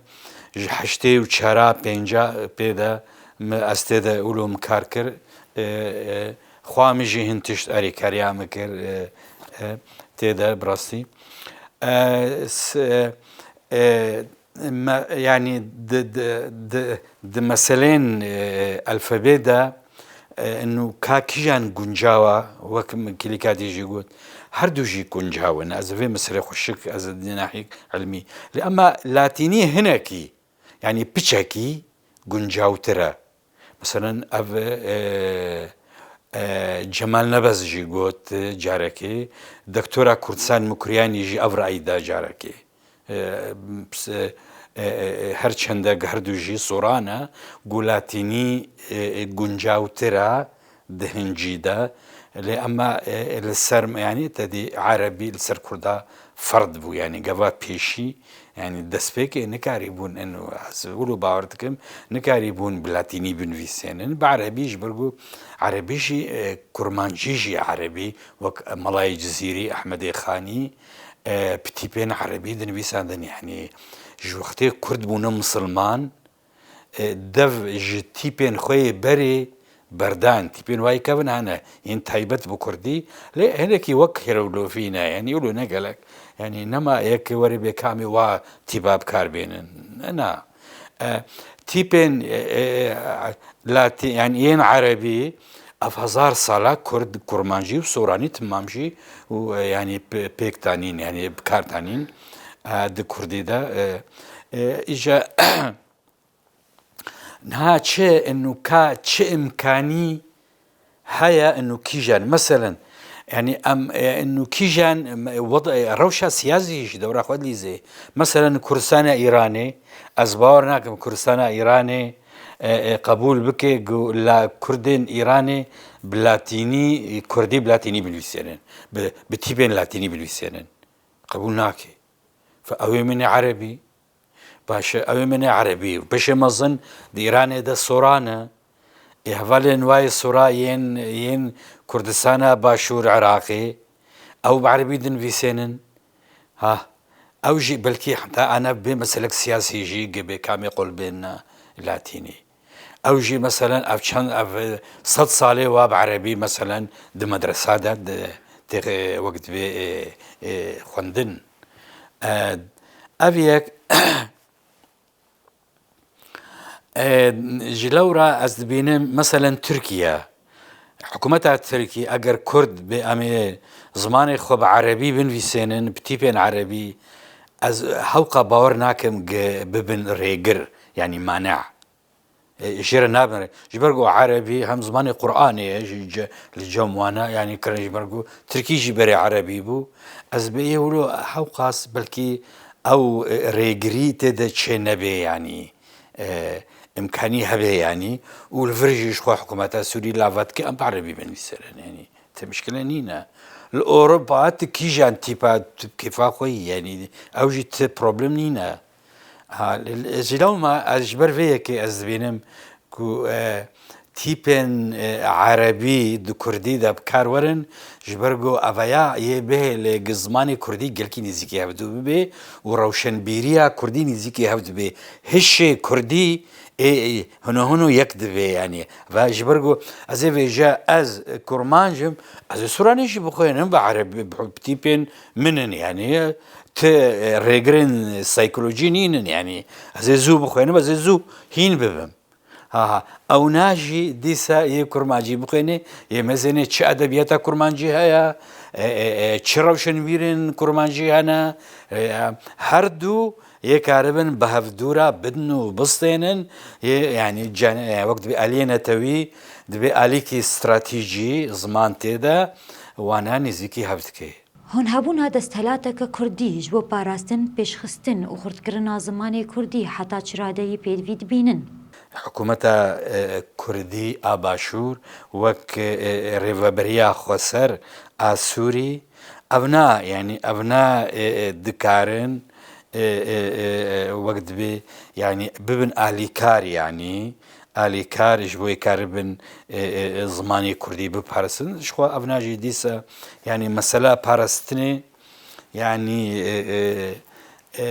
ji heştê û çara pênca pê de min ez tê de wilo min kar kir, e, e, xwa min jî hin tişt erêkariya min kir, e, e, tê de bi rastî. E, s-, e, e, me, yanî di, di, di, di meselên, e, elfebê de, e, nû ka kîjan guncawa, wek min kilîkatî jî got, her du jî guncaw in. Ez vê misilê xweşik, ez di nahîk ilmî. Lê ema latînî hinekî, yanî piçekî guncawtir e. Meselen ev, e, e, Cemal Nebez jî got carekê, Doktora Kurdistan Mukriyanî jî ev rayî da carekê. E, s-, e, e, e, her çende her du jî soran e, ku latînî, e, e, guncawtir e di hincî de. Lê ema, e, li ser, yanî te dî erebî li ser kurda ferd bû, yanî gava pêşî, yanî destpêkê nikarîbûn, eno ez wilo bawer dikim, nikarîbûn bi latînî binivîsênin. Bi erebî, ji ber ku erebî jî, e, kurmancî jî erebî, wek Melayê Cizîrî, Ehmedê Xanî, e, bi tîpên erebî dinivîsandin. Yanî ji wextê kurd bûne misilman, e, dev ji tîpên xwe yê berê berdan. Tîpên wayî kevin hene, yên taybet bi kurdî, lê hinekî wek hieroglîfî ne, yanî wilo ne gelek. Yanî nema yek were bê kamê wa tîpa bi kar bênin. Na. E, tîpên, e, e, latî-, yanî yên erebî, ev hezar sala kurd, kurmancî û soranî timam jî û, e, yanî p-, pêk tanîn, yanî bi kar tanîn, e, di kurdî de, e, e, îja Niha çi inu ka çi imkanî heye inu kîjan? Meselen, yanî em, e, inu kîjan, em, wed-, e, rewşa siyasî jî dewra xwe dilîzê. Meselen, Kurdistana Îranê, ez bawer nakim Kurdistana Îranê, e, e, qebûl bike ku la Kurdên Îranê bi latînî, Kurdî bi latînî binivîsênin, bi, bi tîpên latînî binivîsênin. Qebûl nake. Fe ew ê min ê erebî. Baş e, ew ê min ê erebî. Beşê mezin di Îranê de soran e. Ê hevalên wa yê sora yên, yên Kurdistana Başûr Iraqê, ew bi erebî dinivîsênin. Ha, ew jî belkî heta ana bê meselek siyasî jî gi bê kamê qol bên latînî. Ew jî meselen ev çend, ev sed salê wa bi erebî meselen di medresa de, di, tê, wek divê, ê, ê, xwendin. E, ev yek, e, ji lewra ez dibînim, meselen Tirkiye, hikûmeta Tirkî eger Kurd bê em ê zimanê xwe bi erebî binivîsênin, bi tîpên erebî, ez hewqa bawer nakim ge-, bibin rêgir, yanî mane. E, jê re nabin. Ji ber ku erebî hem zimanê Qur'anê ye, ji ce-, li cem wan e, yanî kirin ji ber ku tirkî jî berê erebî bû. Ez bêyî wilo hewqas belkî ew, e, rêgirî tê de çê nebê, yanî, e, imkanî hebe, yanî, û li vir jî ji xwe hikûmeta Sûrî lava dike em bi erebî binivîsêrin, yanî. Ti mişkile nîne. Li Ewropa ti kîjan tîpa tu kêfa xwe yî, yanî ew jî ti problem nîne. Ha, li, li, ji lewma ez ji ber vê yekê ez dibînim ku, e, tîpên, e, erebî di kurdî de bi kar werin, ji ber ku eveya yê bihêle gi zimanê kurdî gelkî nêzîkî hev dû bibê û rewşenbîriya kurdî nêzîkî hev dibê. Hişê kurdî ê, ê, hino hino yek divê, yanî. Ve ji ber ku ez ê vêje ez kurmanc im, ez ê sûranî jî bixwînim, bi erebî, bi tîpên min in, yanî ti, e, rêgirên saykolojî nînin, yanî ez ê zû bixwînim, ez ê zû hîn bibim. Ha, ha. Ewna jî dîsa yê kurmancî bixwînê, yê mezenê çi edebiyata kurmancî heye, e, e, e, çi rewşenbîrên kurmancî hene, e, her du yê karibin bi hevdû re bidin û bistênin, yê, yanî, cen-, e, wek dibê aliyê netewî, dibê alîkî stratejî ziman tê de wana nêzîkî hev dike. Honhebûna desthilateke kurdî ji bo parastin, pêşxistin û xurtkirina zimanê kurdî heta çi radeyî pêdivî dibînin? Hikûmeta, e, kurdî a Başûr wek, e, e, rêveberiya xweser a Sûrî, evna, yanî evna, e, e, dikarin, e, e, e, e, wek dibê, yanî bibin alîkar, yanî alîkar ji bo yê karibin, e, e, e, zimanê kurdî biparastin. Ji xwe evna jî dîsa, yanî mesela parastinê, yanî, e, e, e,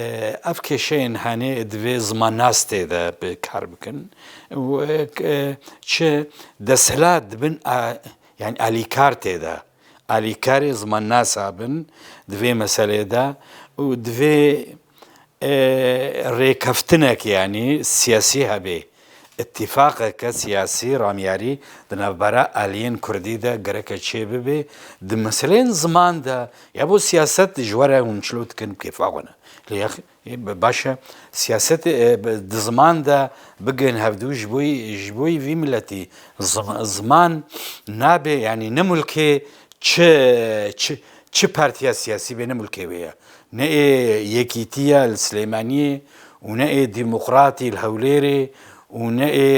ev kêşeyên hene divê zimannas tê de bi kar bikin. Û, e, e, çi desthilat dibin, a, yanî alîkar tê de. Alîkarê zimannasa bin di vê meselê de û divê, e, rêkeftinek, yanî siyasî hebe. Îtîfaqeke siyasî, ramyarî di navbera aliyên kurdî de gereke çêbibe. Di meseleyên ziman de, ya bo siyaset ji we re hûn çilo dikin, bi kêfa xwe ne. Lê yax-, e, baş e, siyaset, e, bi, di ziman de bigihên hevdû ji bo, ji bo vî miletî zim-, ziman nabe, yanî ne mulkê çi, çi, çi partiya siyasî bê, ne mulkê wê ye. Ne ê Yekîtiya li Silêmaniyê û ne ê Demokratî li Hewlêrê û ne ê,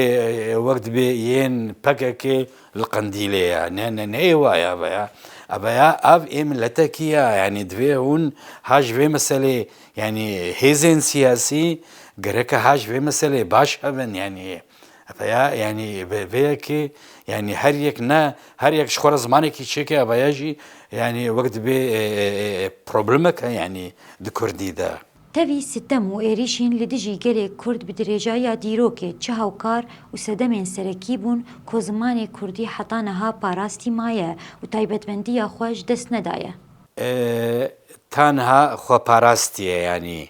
e, wek dibê yên P K K li Qendîlê ye. Ne, ne, ne ê wa ye, eve ya. Eve ya, ev ê miletekî ye. Yanî divê hûn ha ji vê meselê, yanî hêzên siyasî gereke ha ji vê meselê baş hebin, yanî. Eve ya, yanî vê, vê yekê, yanî her yek ne, her yek ji xwe re zimanekî çêke, eve ya jî, yanî wek dibê, e, e, e, problemek e, yanî di kurdî de. Tevî sitem û êrîşên li dijî gelê Kurd bi dirêjayiya dîrokê çi hawkar û sedemên serekî bûn ku zimanê kurdî heta niha parastî maye û taybetmendiya xwe ji dest nedaye? E, ta niha xwe parastiye, yanî.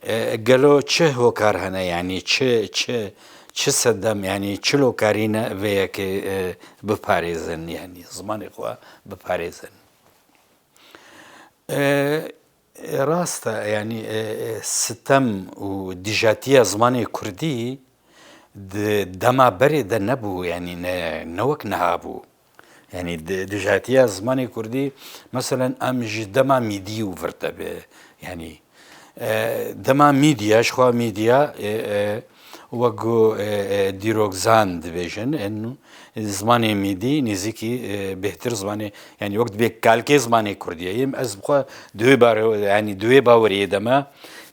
E, gelo çi hokar hene, yanî çi, çi, çi sedem, yanî çi lokarî ne vê yekê, e, biparêzin, yanî zimanê xwe biparêzin? E, e, rast e, yanî, e, e, sitem û dijatiya zimanê kurdî di dema berê de nebû, yanî ne, ne wek niha bû. Yanî di, dijatiya zimanê kurdî, meselen, em ji dema mîdî û vir de bi, yanî, e, dema mîdya, ji xwe mîdya, e, e, wek ku, e, e, dîrokzan dibêjin, en zimanê mîdî nêzîkî, e, bêhtir zimanê, yanî wek dibê kalkê zimanê kurdî ye. Yê ez bi xwe di wê bare-, yanî di wê baweriyê de me,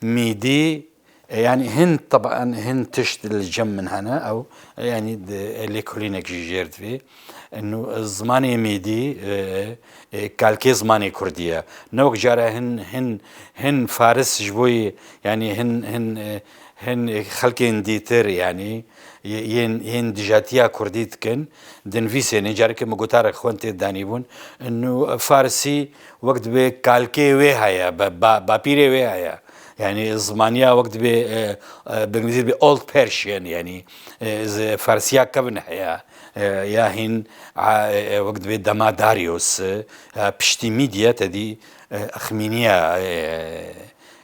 mîdî, e, yanî hin, teban hin tişt li cem min hene, ew, e, yanî di, e, lêkolînek jî jêr divê. E, nû, e, zimanê mîdî, e, e, kalkê zimanê kurdî ye. Ne wek cara hin, hin, hin faris ji bo yê, yanî hin, hin, e, hin xelkên dîtir, yanî yê-, yên, yên dijatiya kurdî dikin, dinivîsêne, careke min gotarek xwend tê danîbûn. Nû farisî wek dibê kalkê wê heye, ba-, ba-, bapîrê wê heye. Yanî zimaniya wek dibê, e, e, bi îngilîzî dibê Old Persian, yanî, e, zi-, farsiya kevin heye, e, ya hîn, a, e, wek dibê dema Darius, e, piştî Mîdya tedî, e, Exmîniya, e,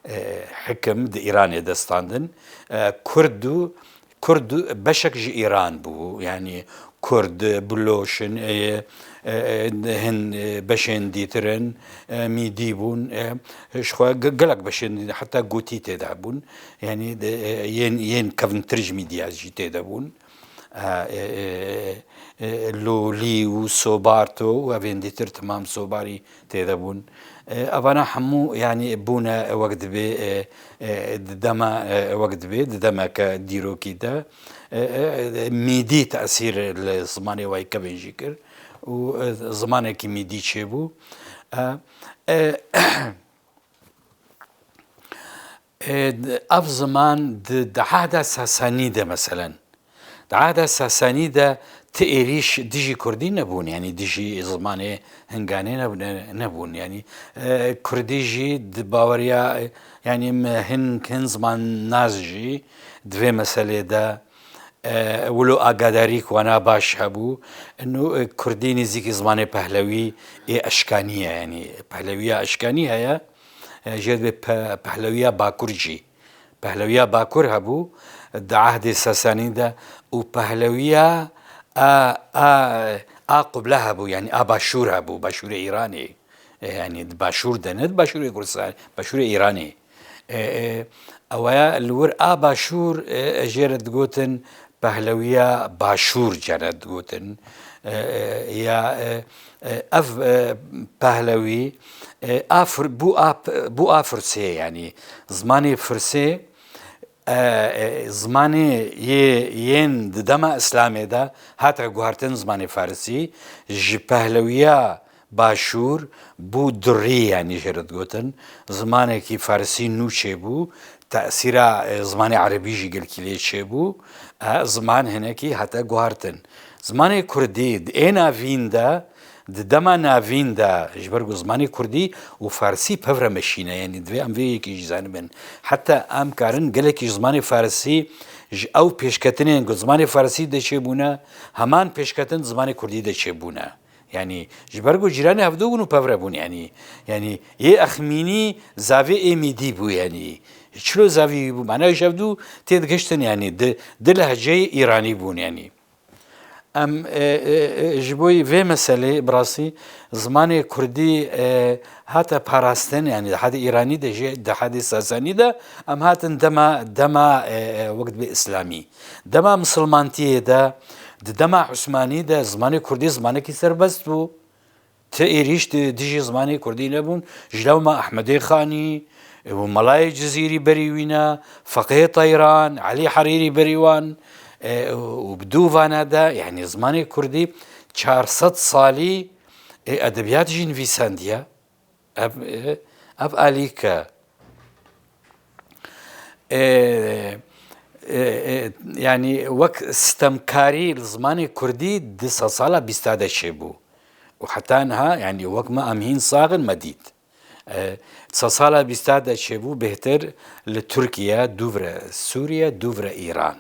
e, hikim di Îranê de standin. E, Kurd û Kurd beşek ji Îran bû, yanî Kurd, Biloşin, e, e, e, hin, e, beşên dîtirin, e, Mîdî bûn, e, ji xwe ge-, gelek beşên dî-, heta Gotî tê de bûn, yanî de, e, yên, yên kevintir ji Mîdya jî tê de bûn. E, e, e, e, Lolî û Sobarto û evên dîtir timam Sobarî tê de bûn. E, evana hemû, yanî, bûne wek dibê, e, e, di dema, e, wek dibê, di demeke dîrokî de, e, e, e, mîdî tesîr li zimanê wayî kevên jî kir û, e, zimanekî mîdî çêbû. E, e, e, ev ziman di, di ehda Sasanî de, meselen, di ehda Sasanî de ti êrîş dijî kurdî nebûn, yanî dijî zimanê hinganê ne-, ne-, nebûn. Yanî, e, kurdî jî di baweriya, e, yanî me hin, hin zimannas jî di vê meselê de, E, wilo agadarî ku wana baş hebû, ino, e, kurdî nêzîkî zimanê pehlewî ê eşkanî ye, yanî pehlewiya eşkanî heye, e, jê dibê pe-, pehlewiya bakur jî. Pehlewiya bakur hebû di ehdê Sasanî de û pehlewiya a, a, a qubla hebû, yanî a başûr hebû, başûrê Îranê. E, yanî di başûr de ne, di başûrê Kurdistanê, başûrê Îranê. E, e, ew ya li wir a başûr, e, e, jê re digotin pehlewiya başûr, cara digotin. E, e, ya, e, e, ev, e, pehlewî, e, a fir-, bû a p-, bû a firsê, yanî zimanê firsê, e, e, zimanê yê, yên di dema Îslamê de hate guhartin zimanê farisî, ji pehlewiya başûr bû durî, yanî jê re digotin. Zimanekî farisî nû çêbû, tesîra, e, zimanê erebî jî gelkî lê çêbû. E, ziman hinekî hate guhartin. Zimanê kurdî di ê navîn de, di dema navîn de, ji ber ku zimanê kurdî û farisî pev re meşîne, yanî divê em vê yekê jî zanibin. Heta em karin gelekî ji zimanê farisî, ji ew pêşketinên ku zimanê farisî de çêbûne, heman pêşketin zimanê kurdî de çêbûne. Yanî ji ber ku cîranê hevdû bûn û pev re bûn, yanî, yanî yê exmînî zavê ê mîdî bû, yanî çilo zavî wî bû, mana ji hevdû têdigihiştin, yanî di, di lehceyê îranî bûn, yanî. Em, e, e, e, ji bo vê meselê, bi rastî, zimanê kurdî, e, hate parastin, yanî di hedê îranî de jî, di hedê sasanî de, em hatin dema, dema, e, e, wek dibê îslamî. Dema misilmantiyê de, di dema Usmanî de zimanê kurdî zimanekî serbest bû. Ti êrîş di dijî zimanê kurdî nebûn. Ji lewma Ehmedê Xanî û Melayê Cizîrî berî wî ne, Feqihê Teyran, Elî Herîrî berî wan, e, û bi dû vana de, yanî zimanê kurdî çar sed salî, e, edebiyat jî nivîsandiye. Ev, e, ev alîk e. E, e, e, yanî wek stemkarî li zimanê kurdî di sedsala bîsta de çêbû. Û heta niha, yanî wek me em hîn sax in, me dît. E, sedsala bîsta de çêbû, bêhtir li Tirkiye, dûvre Sûriye, dûvre Îran.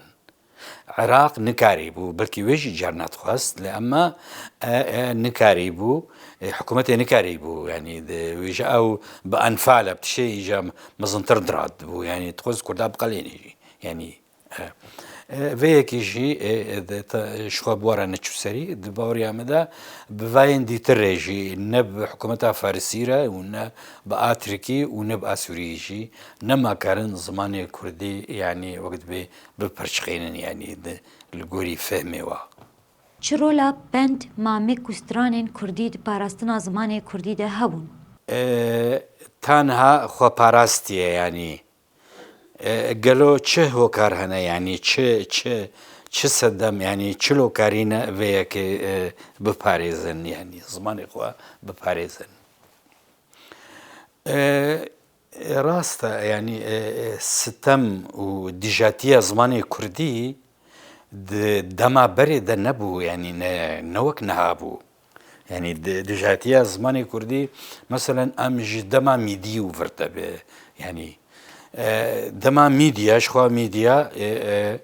Iraq nikarîbû, belkî wê jî carna dixwest, lê ema, e, e, nikarîbû, e, hikûmetê nikarîbû, yanî di, wê ji ew bi enfal e, bi tiştê îca mezintir diratibû, yanî dixwest Kurda biqelênê jî, yanî, e, e, vê yekê jî, e, e, de, te, ji xwe bi we re neçû serî, di baweriya me de bi vayên dîtir re jî, ne bi hikûmeta Farisî re û ne bi a Tirkî û ne bi a Sûriyê jî, nema karin zimanê Kurdî, yanî wek dibê bipirçiqînin, yanî di, li gorî fehmê wa. Çi rola pend, mamik û stranên kurdî di parastina zimanê kurdî de hebûn? E, ta niha xweparastiye, yanî, e, gelo çi hokar hene, yanî çi, çi, çi sedem, yanî çi lokarî ne vê yekê, e, biparêzin, yanî zimanê xwe biparêzin. E, E, rast e, yanî, e, e, sitem û dijatiya zimanê kurdî di dema berê de nebû, yanî ne, ne wek niha bû. Yanî di, dijatiya zimanê kurdî, meselen, em ji dema mîdî û vir de bi, yanî, e, dema mîdya, ji xwe mîdya, e, e,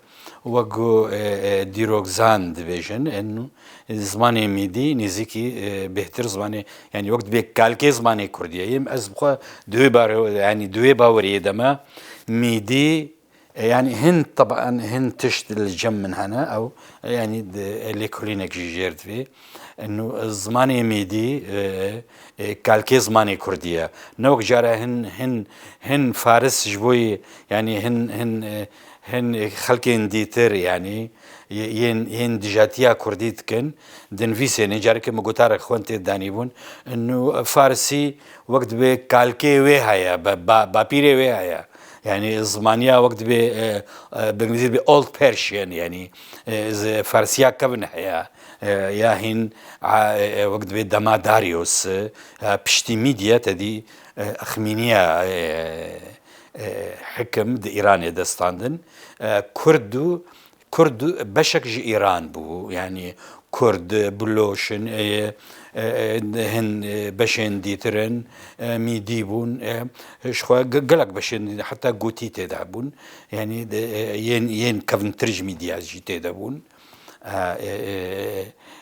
wek ku, e, e, dîrokzan dibêjin, en, zimanê mîdî nêzîkî, e, bêhtir zimanê, yanî wek dibê kalkê zimanê kurdî ye. Yê ez bi xwe di wê bare-, yanî di wê baweriyê de me mîdî, e, yanî hin teban hin tişt li cem min hene ew, e, yanî di, e, lêkolînek jî jêr divê. Eno, e, zimanê mîdî, e, e, kalkê zimanê kurdî ye. Ne wek cara hin, hin, hin faris ji bo yê, yanî hin, hin, e, hin xelkên dîtir, yanî, yên, yên dijatiya kurdî dikin, dinivîsêne, careke min gotarek xwend tê danîbûn. Nû farisî wek dibê kalkê wê heye, ba-, ba-, bapîrê wê heye. Yanî zimaniya wek dibê, e, e, bi îngilîzî dibê Old Persian, yanî, e, zi-, farisiya kevin heye. E, ya hîn, a, e, e, wek dibê dema Darius, e, piştî Mîdya te dî, e, exmîniya, e, e, hikim di Îranê de standin. E, Kurd û, Kurd û beşek ji Îran bû. Yanî Kurd, Biloş in, e, e, e, hin, e, beşên dîtir in, e, Mîdî bûn, e, ji xwe ge-, gelek beşên dî-, heta Gotî tê de bûn. Yanî de, e, yên, yên kevintir ji Mîdiya jî tê de bûn. E, e,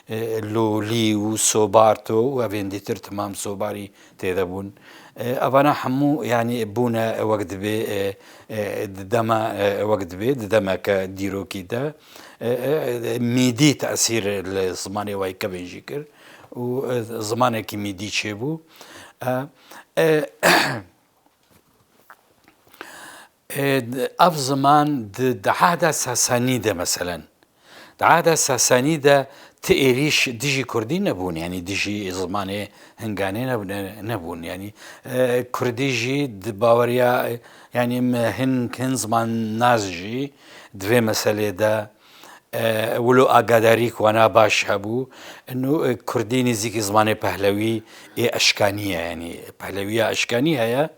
e, e, Lolî û Sobarto û evên dîtir timam Sobarî tê de bûn. E, evana hemû, yanî, bûne wek dibê, e, e, di dema, e, wek dibê, di demeke dîrokî de, e, e, e, Mîdî tesîr li zimanê wê kevin jî kir û, e, zimanekî Mîdî çêbû. E, e, E, d-, ev ziman di, di ehda Sasanî de, meselen, di ehda Sasanî de ti êrîş dijî Kurdî nebûn, yanî dijî zimanê hinganê ne-, ne-, nebûn. Yanî, e, Kurdî jî di baweriya, e, yanî me hin, hin zimannaz jî di vê meselê de, e, wilo agadarî ku wana baş hebû, ino, e, Kurdî nêzîkî zimanê Pehlewî ê eşkanî ye, yanî Pehlewiya eşkanî heye,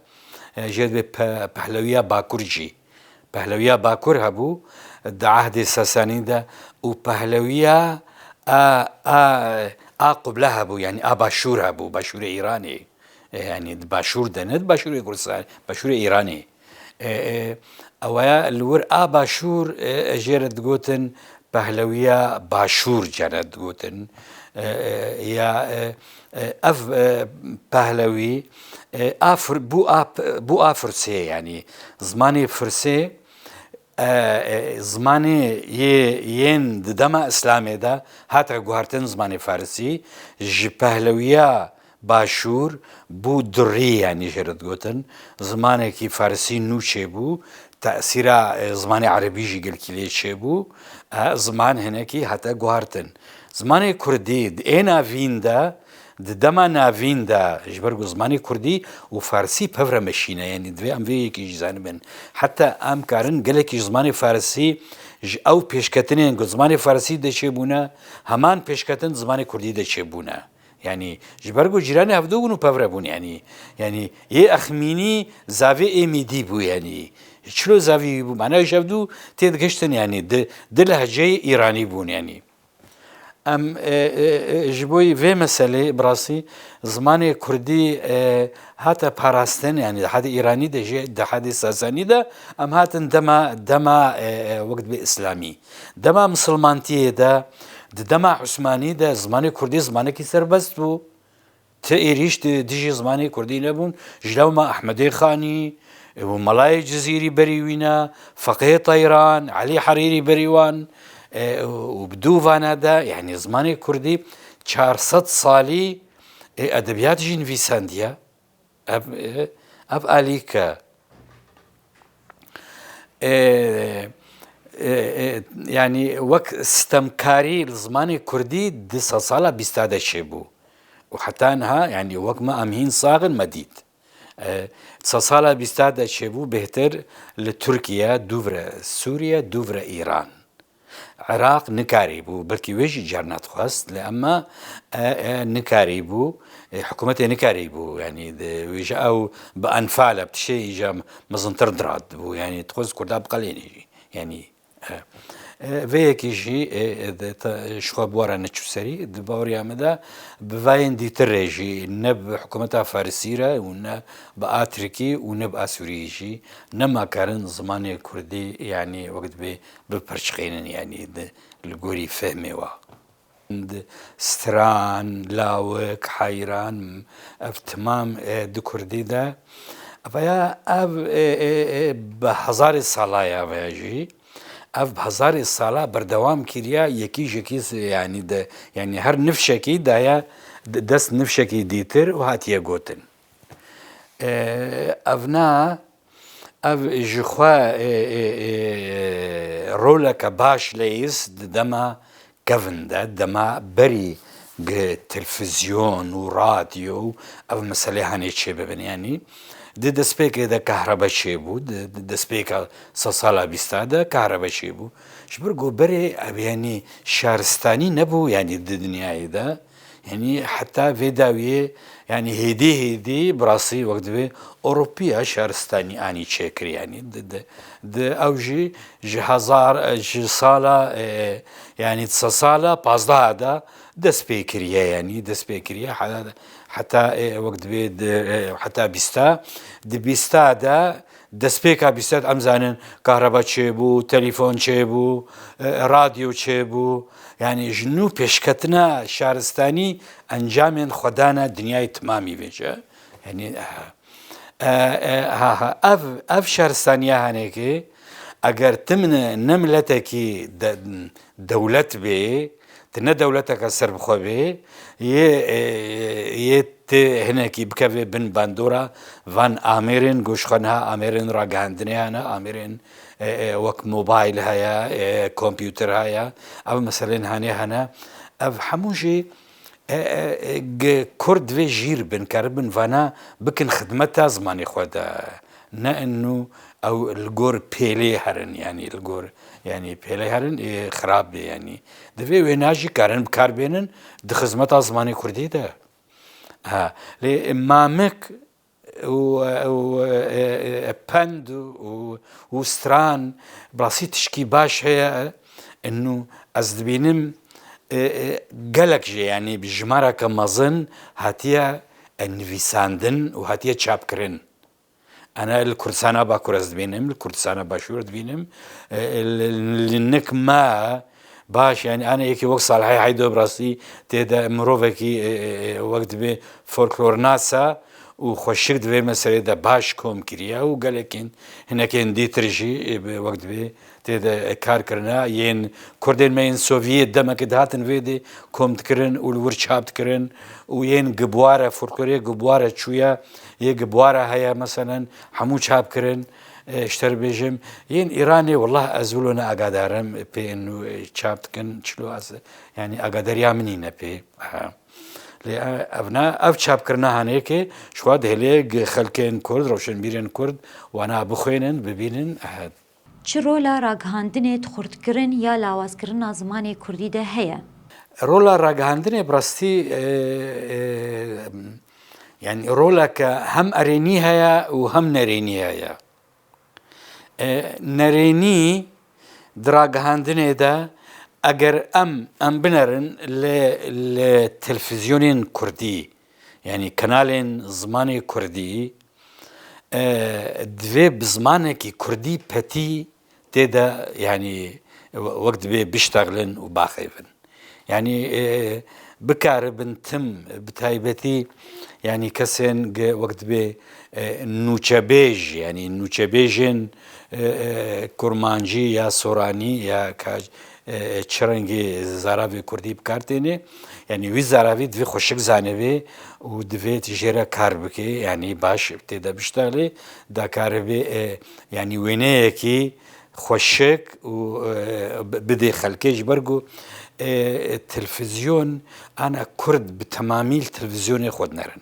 e, jê dibê pe-, Pehlewiya Bakur jî. Pehlewiya Bakur hebû, di ehdê Sasanî de û Pehlewiya a, a, a qubla hebû, yanî a başûr hebû, başûrê Îranê. E, yanî di başûr de ne, di başûrê Kurdistan, başûrê Îranê. E, e, ew ya li wir a başûr, e, e, jê re digotin Pehlewiya Başûr jê re digotin. E, e, ya, e, e, ev, e, Pehlewî, e, a Fir-, bû a, bû a Firsê, yanî zimanê Firsê, e, e, zimanê yê, yên di dema Îslamê de hate guhartin zimanê Farisî, ji Pehlewiya Başûr bû durî, yanî jê re digotin. Zimanekî Farisî nû çêbû, tesîra, e, zimanê Erebî jî gelkî lê çêbû. E, ziman hinekî hate guhartin. Zimanê Kurdî di ê navîn de, di dema navîn de, ji ber ku zimanê Kurdî û Farsî pev re meşîne, yanî divê em vê yekê jî zanibin. Heta em karin gelekî ji zimanê Farsî, ji ew pêşketinên ku zimanê Farsî de çêbûne, heman pêşketin zimanê Kurdî de çêbûne. Yanî, ji ber ku cîranê hevdu bûn û pev re bûn, yanî, yanî, yê Exmînî zavê ê Mîdî bû, yanî, çilo zavî wî bû, mana ji hevdu têdigihiştin, yanî, di, di lehceyê Îranî bûn, yanî. Em, e, e, e, ji bo vê meselê, bi rastî, zimanê Kurdî, e, hate parastin, yanî, di hedê Îranî de jî, di hedê Sasanî de, em hatin dema, dema, e, e, wek dibê Îslamî. Dema misilmantiyê de, di dema Usmanî de zimanê Kurdî zimanekî serbest bû. Ti êrîş di dijî zimanê Kurdî nebûn. Ji lewma Ehmedê Xanî û Melayê Cizîrî berî wî ne, Feqihê Teyran, Elî Herîrî berî wan, e, û bi dû vana de, yanî zimanê Kurdî çar sed salî, e, edebiyat jî nivîsandiye. Ev, e, ev alîk e. E, e, e, yanî wek stemkarî li zimanê Kurdî di sedsala bîsta de çêbû. Û heta niha, yanî wek me em hîn sax in, me dît. E, sedsala bîsta de çêbû, bêhtir li Tirkiye, dûvre Sûriye, dûvre Îran. Iraq nikarîbû, belkî wê jî carna dixwest, lê ema, e, e, nikarîbû, e, hikûmetê nikarîbû, yanî di, wê ji ew bi enfal e, bi tiştê îca mezintir diratibû, yanî dixwest Kurda biqelênê jî, yanî, e, e, vê yekê jî, e, e, de, te, ji xwe bi we re neçû serî, di baweriya me de bi vayên dîtir re jî, ne bi hikûmeta Farisî re û ne bi a Tirkî û ne bi a Sûriyê jî, nema karin zimanê Kurdî, yanî wek dibê bipirçiqînin, yanî di, li gorî fehmê wa. Di stran, lawik, heyran, ev timam, e, di Kurdî de. Ev ya, ev, e, e, e, bi hezarê sala ya ve jî. Ev bi hezarê sala berdewam kiriya, yekî ji yekî, yanî de, yanî her nifşekî daye de-, dest nifşekî dîtir û hatiye gotin. E, ev na Ev ji xwe, e, e, e, roleke baş leyîs di dema kevin de, dema berî gi televîzyon û radyo û ev meselê hanê çêbibin. Yanî di destpêkê de kahrebe çêbû, di, di destpêka sedsala bîsta de kahrebe çêbû. Ji ber ku berê ev, yanî şaristanî nebû, yanî di dinyayê de, Yanî heta vê dawiyê, yanî hêdî hêdî bi rastî wek divê Ewropiya şaristanî anî çêkir, yanî di, di, di ew jî ji hezar, ji sala, e, yanî di sesala pazdeh de dest pê kiriye, yanî dest pê kiriye, heta, heta, e, wek divê di, e, heta bîsta, di bîsta de destpêka bîsta de em zanin kahreba çêbû, telefon çêbû, e, radyo çêbû. Yanî ji nû pêşketina şaristanî encamên xwe dane dinyayê timamî vêce. Yanî, e, e, ha, ha, ev, ev şaristaniya hanekê, eger tim ne, ne miletekî de, dewlet bê, tu ne dewleteke serbixwe bê, yê, e, yê tê hinekî bikeve bin bandora van amêrên, ku ji xwe niha amêrên ragihandinê hene, amêrên, e, e, wek mobayl heye, e, kompûter heye, ev meselên hanê hene. Ev hemû jî, e, e, e, gi Kurd divê jîr bin, keribin vana bikin xidmeta zimanê xwe de. Ne inu ew li gor pêlê herin, yanî li gor, yanî pêlê herin, ê xirab bê, yanî. Divê wêna jî karin bi kar bênin di xizmeta zimanê kurdî de. Ha, lê mamik û, û, e, e, pend û, û, û stran, bi rastî tişkî baş heye. Inu ez dibînim, e, e, gelek jê, yanî bi jimareke mezin hatiye, e, nivîsandin û hatiye çapkirin. Ana li Kurdistana Bakur ez dibînim, li Kurdistana Başûr dibînim. E, li, li nik me baş, yanî ana yekî wek Salihê Heydo bi rastî tê de mirovekî, e, e, e, wek dibê folklornasa û xweşik di vê meselê de baş kom kiriye û gelekên hinekên dîtir jî, e, bi wek dibê tê de kar kirine. Yên Kurdên me yên Sovyet demekê dihatin vê dê kom dikirin û li wir çap dikirin û yên Gibware, folklorê Gibware çûye, yê Gibware heye, meselen, hemû çap kirin. E, ji te re bêjim, yên Îranê, wellah ez wilo ne agadar im, pê inu, e, çap dikin, çilo ez, yanî agadariya min nîne pê. Ha. Lê, e, ev ne, ev çapkirina hanekê, ji xwe dihêlê gi xelkên Kurd, rewşenbîrên Kurd, wana bixwênin, bibînin, e, Çi rola ragihandinê di xurtkirin ya lawazkirina zimanê kurdî de heye? Rola ragihandinê bi rastî, e, e, yanî roleke hem erênî heye û hem nerênî heye. E, nerênî di ragihandinê de eger em, em binerin li, li televîzyonên kurdî, yanî kanalên zimanê kurdî, e, divê bi zimanekî kurdî petî tê de, yanî, wek divê biştexlin û baxêvin. Yanî, e, bikaribin tim, bi taybetî, yanî kesên ge-, wek divê, e, nûçebêj, yanî nûçebêjên, e, e, kurmancî ya soranî ya ka-, e, çi rengî zaravê kurdî bi kar têne. Yanî wî zaravî divê xweşik zanibê û divê tu jê re kar bikê, yanî baş tê de biştexlê, da karibê, e, yanî wêneyekî xweşik û, e, bi-, bidê xelkê, ji ber ku, e, televîzyon ana kurd bi temamî li televîzyonê xwe dinerin.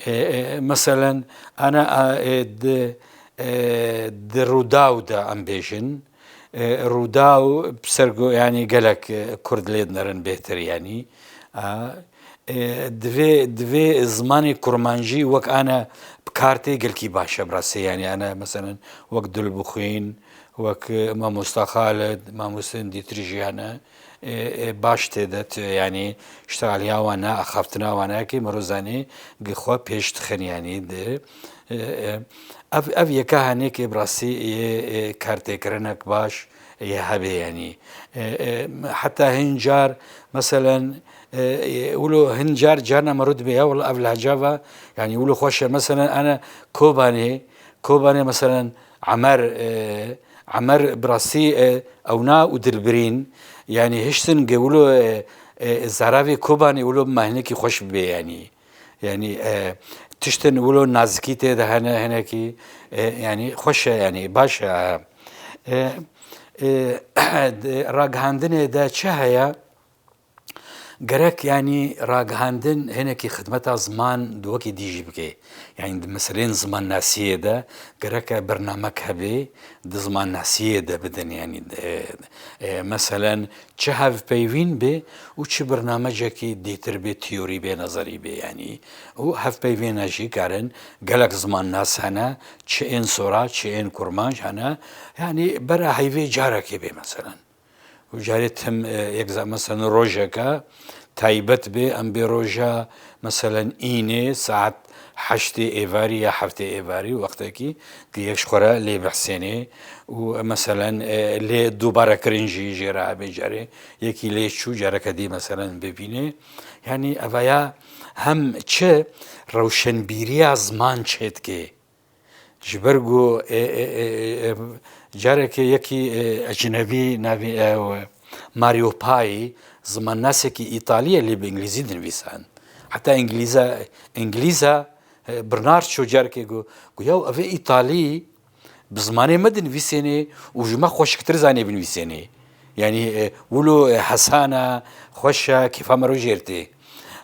E, e, meselen, ana, a, e, di, e, di Rûdaw de em bêjin, e, Rûdaw bi ser ku, yanî gelek, e, kurd lê dinerin bêhtir, yanî. A, e, divê, divê zimanê kurmancî wek ana bi kar tê gelkî baş e, bi rastî, yanî ana, meselen, wek Dilbixwîn, wek, e, Mamosta Xalid, mamostên dîtir jî hene. E, e, baş tê de tu, yanî îştixaliya wan e, axaftina wan e, ki mirov zanî gi xwe pêş dixin, yanî di, e, e, ev, ev yeka hanekê bi rastî yê, e, kartêkirinek baş yê hebe, yanî. E, e, heta hin car, meselen, e, e, wilo hin car, carna mirov dibê, ya wela ev lehca va, yanî wilo xweş e, meselen, ana Kobanê, Kobanê, meselen, Emer, e, Emer bi rastî, e, ewna û dilbirîn, yanî hiştin ge wilo, e, e, zaravê Kobanê wilo bi me hinekî xweş bibe, yanî. Yanî, e, tiştin wilo nazikî tê de hene, hinekî, e, yanî xweş e, yanî baş e. E, e, di ragihandinê de çi heye? Gerek, yanî, ragihandin hinekî xidmeta ziman di wekî dî jî bike. Yanî di meseleyên zimannasiyê de gereke bernamek hebe, di zimannasiyê de bidin. Yanî, e, e, meselen, çi hevpeyvîn be û çi bernamecekî dêtir be, teorî be, nezerî be, yanî, û hevpeyvîna jî karin gelek zimannas hene, çi ên sora, çi ên kurmanc hene, yanî, bera heyvê carekê be, meselen. Û carê tim, e, yek za-, meselen, rojeke taybet bê, em bê roja, meselen, înê saet heştê êvarî ya heftê êvarî, wextekî ki yek ji xwe re lê bihsênê û, meselen, e, lê dubare kirin jî jê re hebe, carê yekî lê çû, careke dî, meselen, bibînê. Yanî, evaya hem çi rewşenbîriya ziman çêdike, ji ber ku, e, e, e, e, carekê yekî, e, ecnebî navê, e, Mario Pai, zimannasekî Îtalî ye, lê bi îngilîzî dinivîsan. Heta îngilîza, îngilîza, e, birnar ço carekê ku, ku yaw, ev ê Îtalî bi zimanê me dinivîsênê û ji me xweşiktir zanê binivîsênê. Yanî, e, wilo, e, hesana, xweş e, kêfa me ro jêr tê.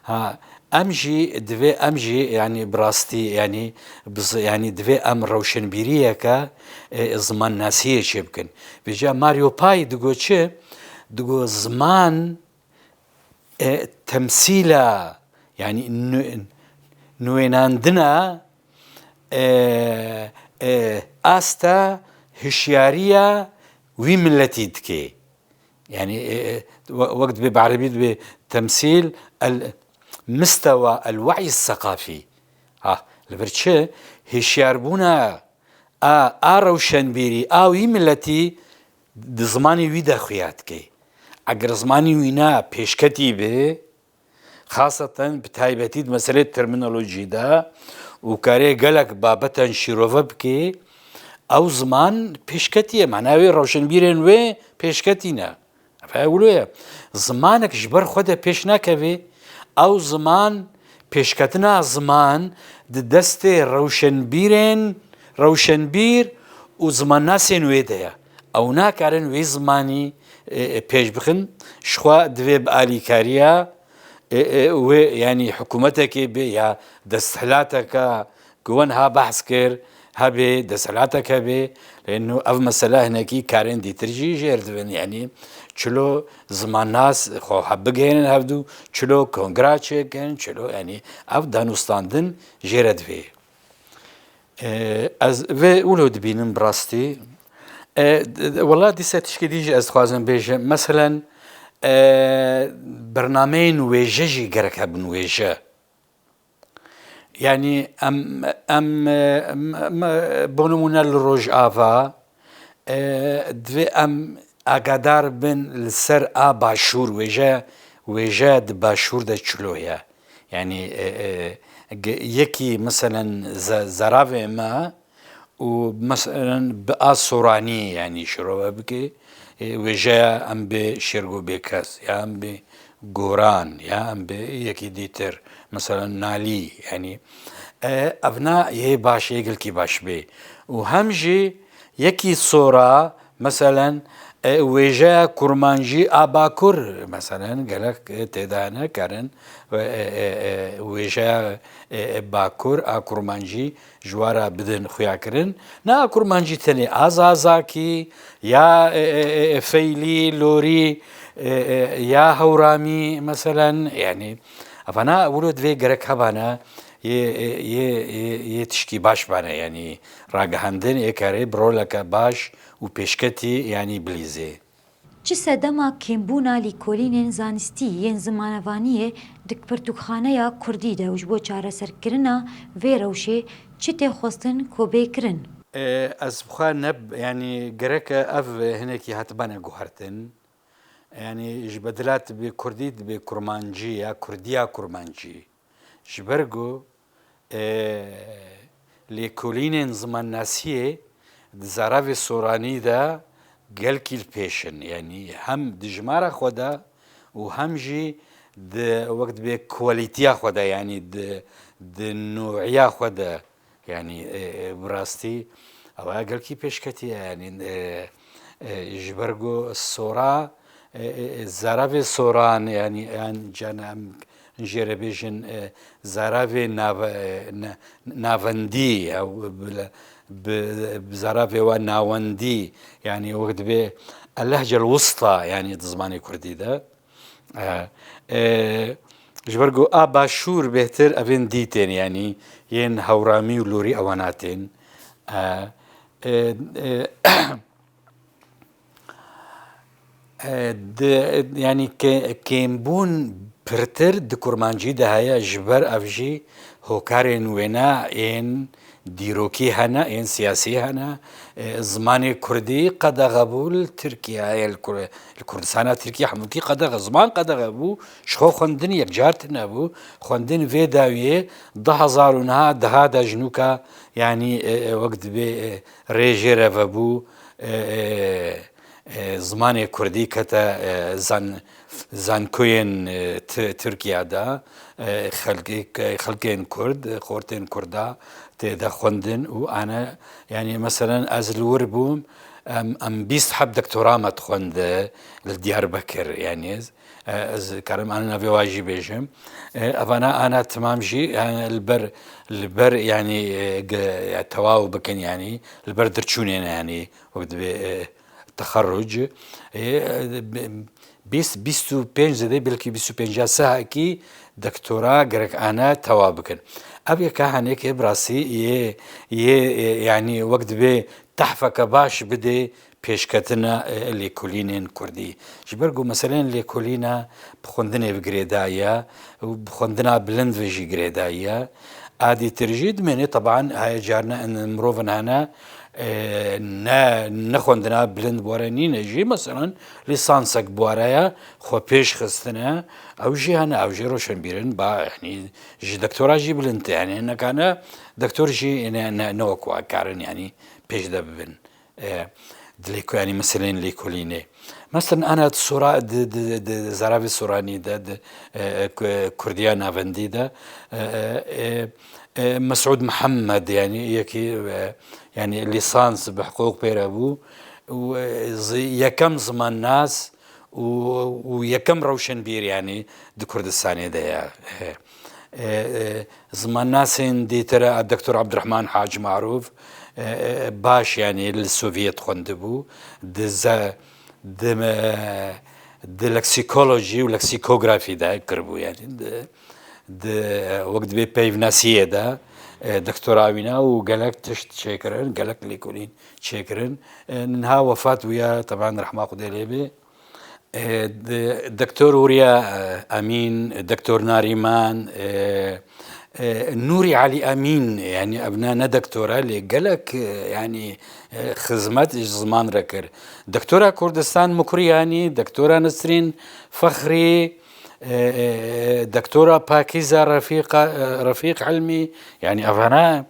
Ha, em jî divê, em jî, yanî, bi rastî, yanî, bi zi-, yanî, divê em rewşenbîriyeke, e, zimannasiyê çê bikin. Vêca Mario Pai digo çi? Digo ziman, e, temsîla, yanî, nû-, nûênandina, e, e, asta hişyariya wî miletî dike. Yanî, e, e, we-, wek dibê bi erebî dibê temsîl el mistewa el we'y seqafî. Ha, li vir çi? Hişyarbûna a, a rewşenbîrî, a wî miletî di zimanê wî de xuya dike. Eger zimanî wî ne pêşketî be, xaseten bi taybetî di meselê termînolojî de û karê gelek babeten şîrove bike, ew ziman pêşketî ye, mana wê rewşenbîrên wê pêşketî ne. Ev wilo ye. Zimanek ji ber xwe de pêş nakeve, ew ziman, pêşketina ziman di destê rewşenbîrên, rewşenbîr û zimannasên wê de ye. Ew nakarin wê zimanî, e, e, pêş bixin, ji xwe divê bi alîkariya, e, e, wê, yanî hikûmetekê bê ya desthilateke ku wan ha behs kir, hebê desthilatek hebê, lê nû ev mesela hinekî karên dîtir jî jêr dibin, yanî çilo zimannas xwe he-, bigihênin hevdû, çilo kongra çêkin, çilo, yanî ev danûstandin jê re divê. E, ez vê wilo dibînim bi rastî. E, d-, d-, wela dîsa tişkî dî jî ez dixwazim bêjim. Meselen, e, bernameyên wêje jî gerek hebin, wêje. Yanî em, em, em, em, bo nimûne li Rojava, e, divê em agadar bin li ser a Başûr, wêje, wêje di Başûr de çilo ye. Yanî, e, e, ge-, yekî meselen ze-, zeravê me û meselen bi a soranî, yanî şirove bike, e, wêjeya em bê şêrgo bêkes, ya em bê goran, ya em bê yekî dîtir, meselen nalî, yanî, e, evna yê baş, yê gelkî baş bê. Û hem jî yekî sora, meselen, e, wêjeya kurmancî a Bakur, meselen, gelek, e, tê de hene karin, e, e, e, wêjeya, e, e, Bakur a kurmancî ji we re bidin xuyakirin. Ne a kurmancî tenê, a zazakî, ya, e, e, e, e, feylî, lorî, e, e, ya hewramî, meselen, yanî, evana wilo divê gerek hebane, yê, yê, yê, yê tişkî baş bane, yanî ragihandin ê karê bi roleke baş û pêşketî, yanî bilîzê. Çi sedema kêmbûna lîkolînên zanistî yên zimanevaniyê di pirtûkxaneya kurdî de û ji bo çareserkirina vê rewşê çi tê xwestin ku bê kirin? E, ez bi xwe ne, yanî gereke ev hinekî hatibane guhertin. Yanî ji bedila dibê kurdî, dibê kurmancî ya kurdiya kurmancî. Ji ber ku, e, lêkolînên zimannasiyê di zaravê soranî de gelkî li pêş in. Yanî hem di jimara xwe de û hem jî di, wek dibê, kwalîtiya xwe de, yanî di, di nûiya xwe de, yanî, e, e, bi rastî ew gelkî pêşketî ye. Yanî, e, e, ji ber ku sora E, e, e, zaravê soran, yanî, yan can em jê re bêjin, e, zaravê nav-, e, na-, navendî, ya, bi, bi, bi zaravê wa nawendî, yanî, wek dibê el-lehcel wusta, yanî, di zimanê kurdî de. E, e, ji ber ku a başûr bêhtir evên dî tên, yanî, yên hewramî û lorî ewana tên. E, e, e, E, di, yanî ke-, kêmbûn pirtir di kurmancî de heye, ji ber ev jî hokarên wêne ên dîrokî hene, ên siyasî hene. E, zimanê kurdî qedexe bû li Tirkiyeyê, li Kur-, li Kurdistana Tirkiye hemûkî qedexe, ziman qedexe bû, ji xwe xwendin yekcar tune bû. Xwendin vê dawiyê du hezar û neh diha de ji nûka, yanî, e, e, wek dibê, e, rê jê re vebû, e, e, e, zimanê kurdî kete, e, zan-, zankoyên, e, Ti-, Tirkiye de, e, xelkê-, xelkên kurd, xortên kurda tê de xwendin û ane, yanî, meselen, ez li wir bûm, em, em bîst heb doktora me dixwend li Diyarbekir, yanî, e, ez karim ane navê wa jî bêjim. E, evana ana temam jî, yanî, li ber, li ber, yanî, e, ge-, ya, tewaw bikin, yanî, li ber dirçûnê ne, yanî, wek dibê, e, texerruc. E, e, bîst, bîst û pênc zêde, belkî bîst û pênc ya sehekî doktora gerek ane tewa bikin. Ev yeka henekê bi rastî yê, yê, e, yanî wek dibê tehfeke baş bidê pêşketina, e, lêkolînên kurdî. Ji ber ku meseleyên lêkolîna bi xwendinê ve girêdayî ye û bi xwendina bilind ve jî girêdayî ye. A dîtir jî dimênê, teban, heye carine in mirovin hene, e, ne, ne xwendina bilind bi we re nîne jî, meselan, lîsansek bi we re ye, xwe pêş xistine, ew jî hene, ew jî roşenbîr in, ba, yanî, ji doktora jî bilind, yanî, nekane doktor jî ne, ne, ne wek we karin, yanî, pêş de bibin. E, di lêko-, yanî meseleyên lêkolînê. Mesela ana di sora-, di, di, di zaravê soranî de, di, e, e, ku-, kurdiya navendî de, e, e, e, e, Mesûd Mihemed, yanî yekî, e, yanî lîsans bi hiqûq pê re bû û, e, zi-, yekem zimannas û, û yekem rewşenbîr, yanî di Kurdistanê de ye. E, e, e, zimannasên dîtir, e, Doktor Abdurrahman Hac Marûf, e, e, baş, yanî li Sovyet xwendibû, di ze-, di me-, di leksikoloji û leksikografî de kiribû, yanî di, di, wek dibê peyvnasiyê de, e, doktora wîna û gelek tişt çêkirin, gelek lêkolîn çêkirin. E, niha wefat bûye, teban rehma Xwedê lê bê. E, d-, Doktor Huriye, e, Emîn, Doktor Narîman, e, e, Nûrî Elî Emîn, yanî ev ne, ne doktor e, lê gelek, e, yanî, e, xizmet ji ziman re kir. Doktora Kurdistan Mukriyanî, Doktora Nisrîn Fexrî, e, e, Doktora Pakîza Refîqa-, e, Refîq Hilmî, yanî evana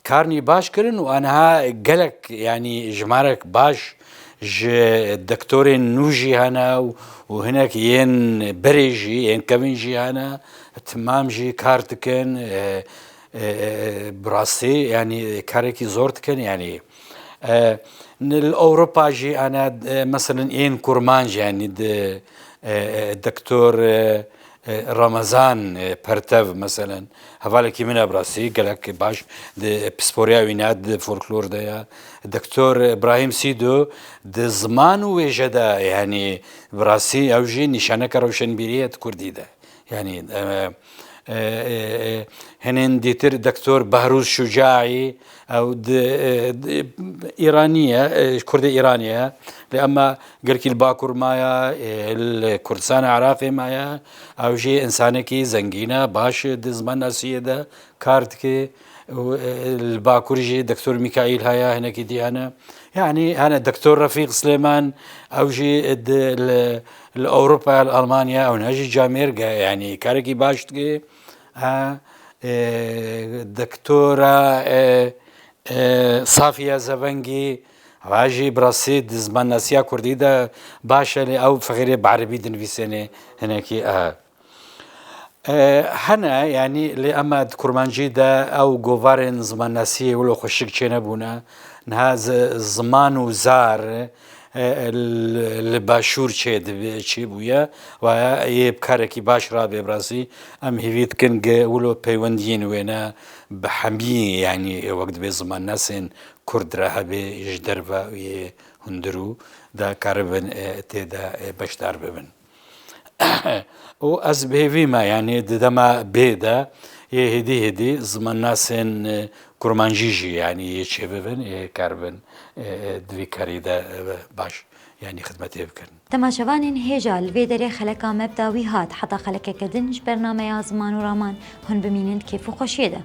karnî baş kirin û aniha gelek, yanî jimarek baş ji doktorên nû jî hene û, û hinek yên berê jî, yên kevin jî hene, timam jî kar dikin, e, e, e, bi rastî, yanî karekî zor dikin, yanî, e, li Ewropa jî ana, e, meselen yên kurmanc, yanî di, e, e, doktor, e, e, Ramazan, e, Pertev, meselen, hevalekî min e, bi rastî gelek baş di pisporiya wî ne di folklor de ye. Doktor Îbrahîm Sîdo di ziman û wêje de, yanî bi rastî ew jî nîşaneke rewşenbîrî ye di kurdî de. Yanî, e, e, e, e, hinên dîtir Doktor Behrûz Şucaî, ew di, e, di, Îranî ye, e, Kurdê Îranî ye. Lê ema gelkî li Bakur maye, e, li Kurdistana Iraqê maye, ew jî însanekî zengîn e, baş di zimannasiyê de kar dike. Û, e, li Bakur jî Doktor Mîkaîl heye, hinekî dî hene. Yanî hene Doktor Refîq Silêman, ew jî di, li, li Ewropa, li Almanya, ew ne jî camêrg e, yanî karekî baş dike. Ha, e, Doktora, e, e, Safiye Zevengî, va jî bi rastî di zimannasiya kurdî de baş e, lê ew fexîrê bi erebî dinivîsênê hinekî, e. E, hene, yanî, lê ema di kurmancî de ew govarên zimannasiyê wilo xweşik çênebûne. Niha zi-, ziman û zar, e, li, li başûr çê dibe, çê bûye, waya yê bi karekî baş rabe. Bi rastî em hêvî dikin ge wilo peywendiyên wêne bi hemî, yanî wek dibê zimannasên Kurd re hebe ji derve yê hundir û de karibin, e, tê de, e, beşdar bibin. Û ez bi hêvî me, yanî di dema bê de yê hêdî hêdî zimannasên, e, kurmancî jî, yanî yê çêbibin, yê karibin, e, e, di vî karî de, e, baş, yanî xidmetê bikin. Temaşevanên hêja, li vê derê xeleka me bi dawî hat, heta xelekeke din ji bernameya Ziman û Raman hûn bimînin di kêf û xweşiyê de.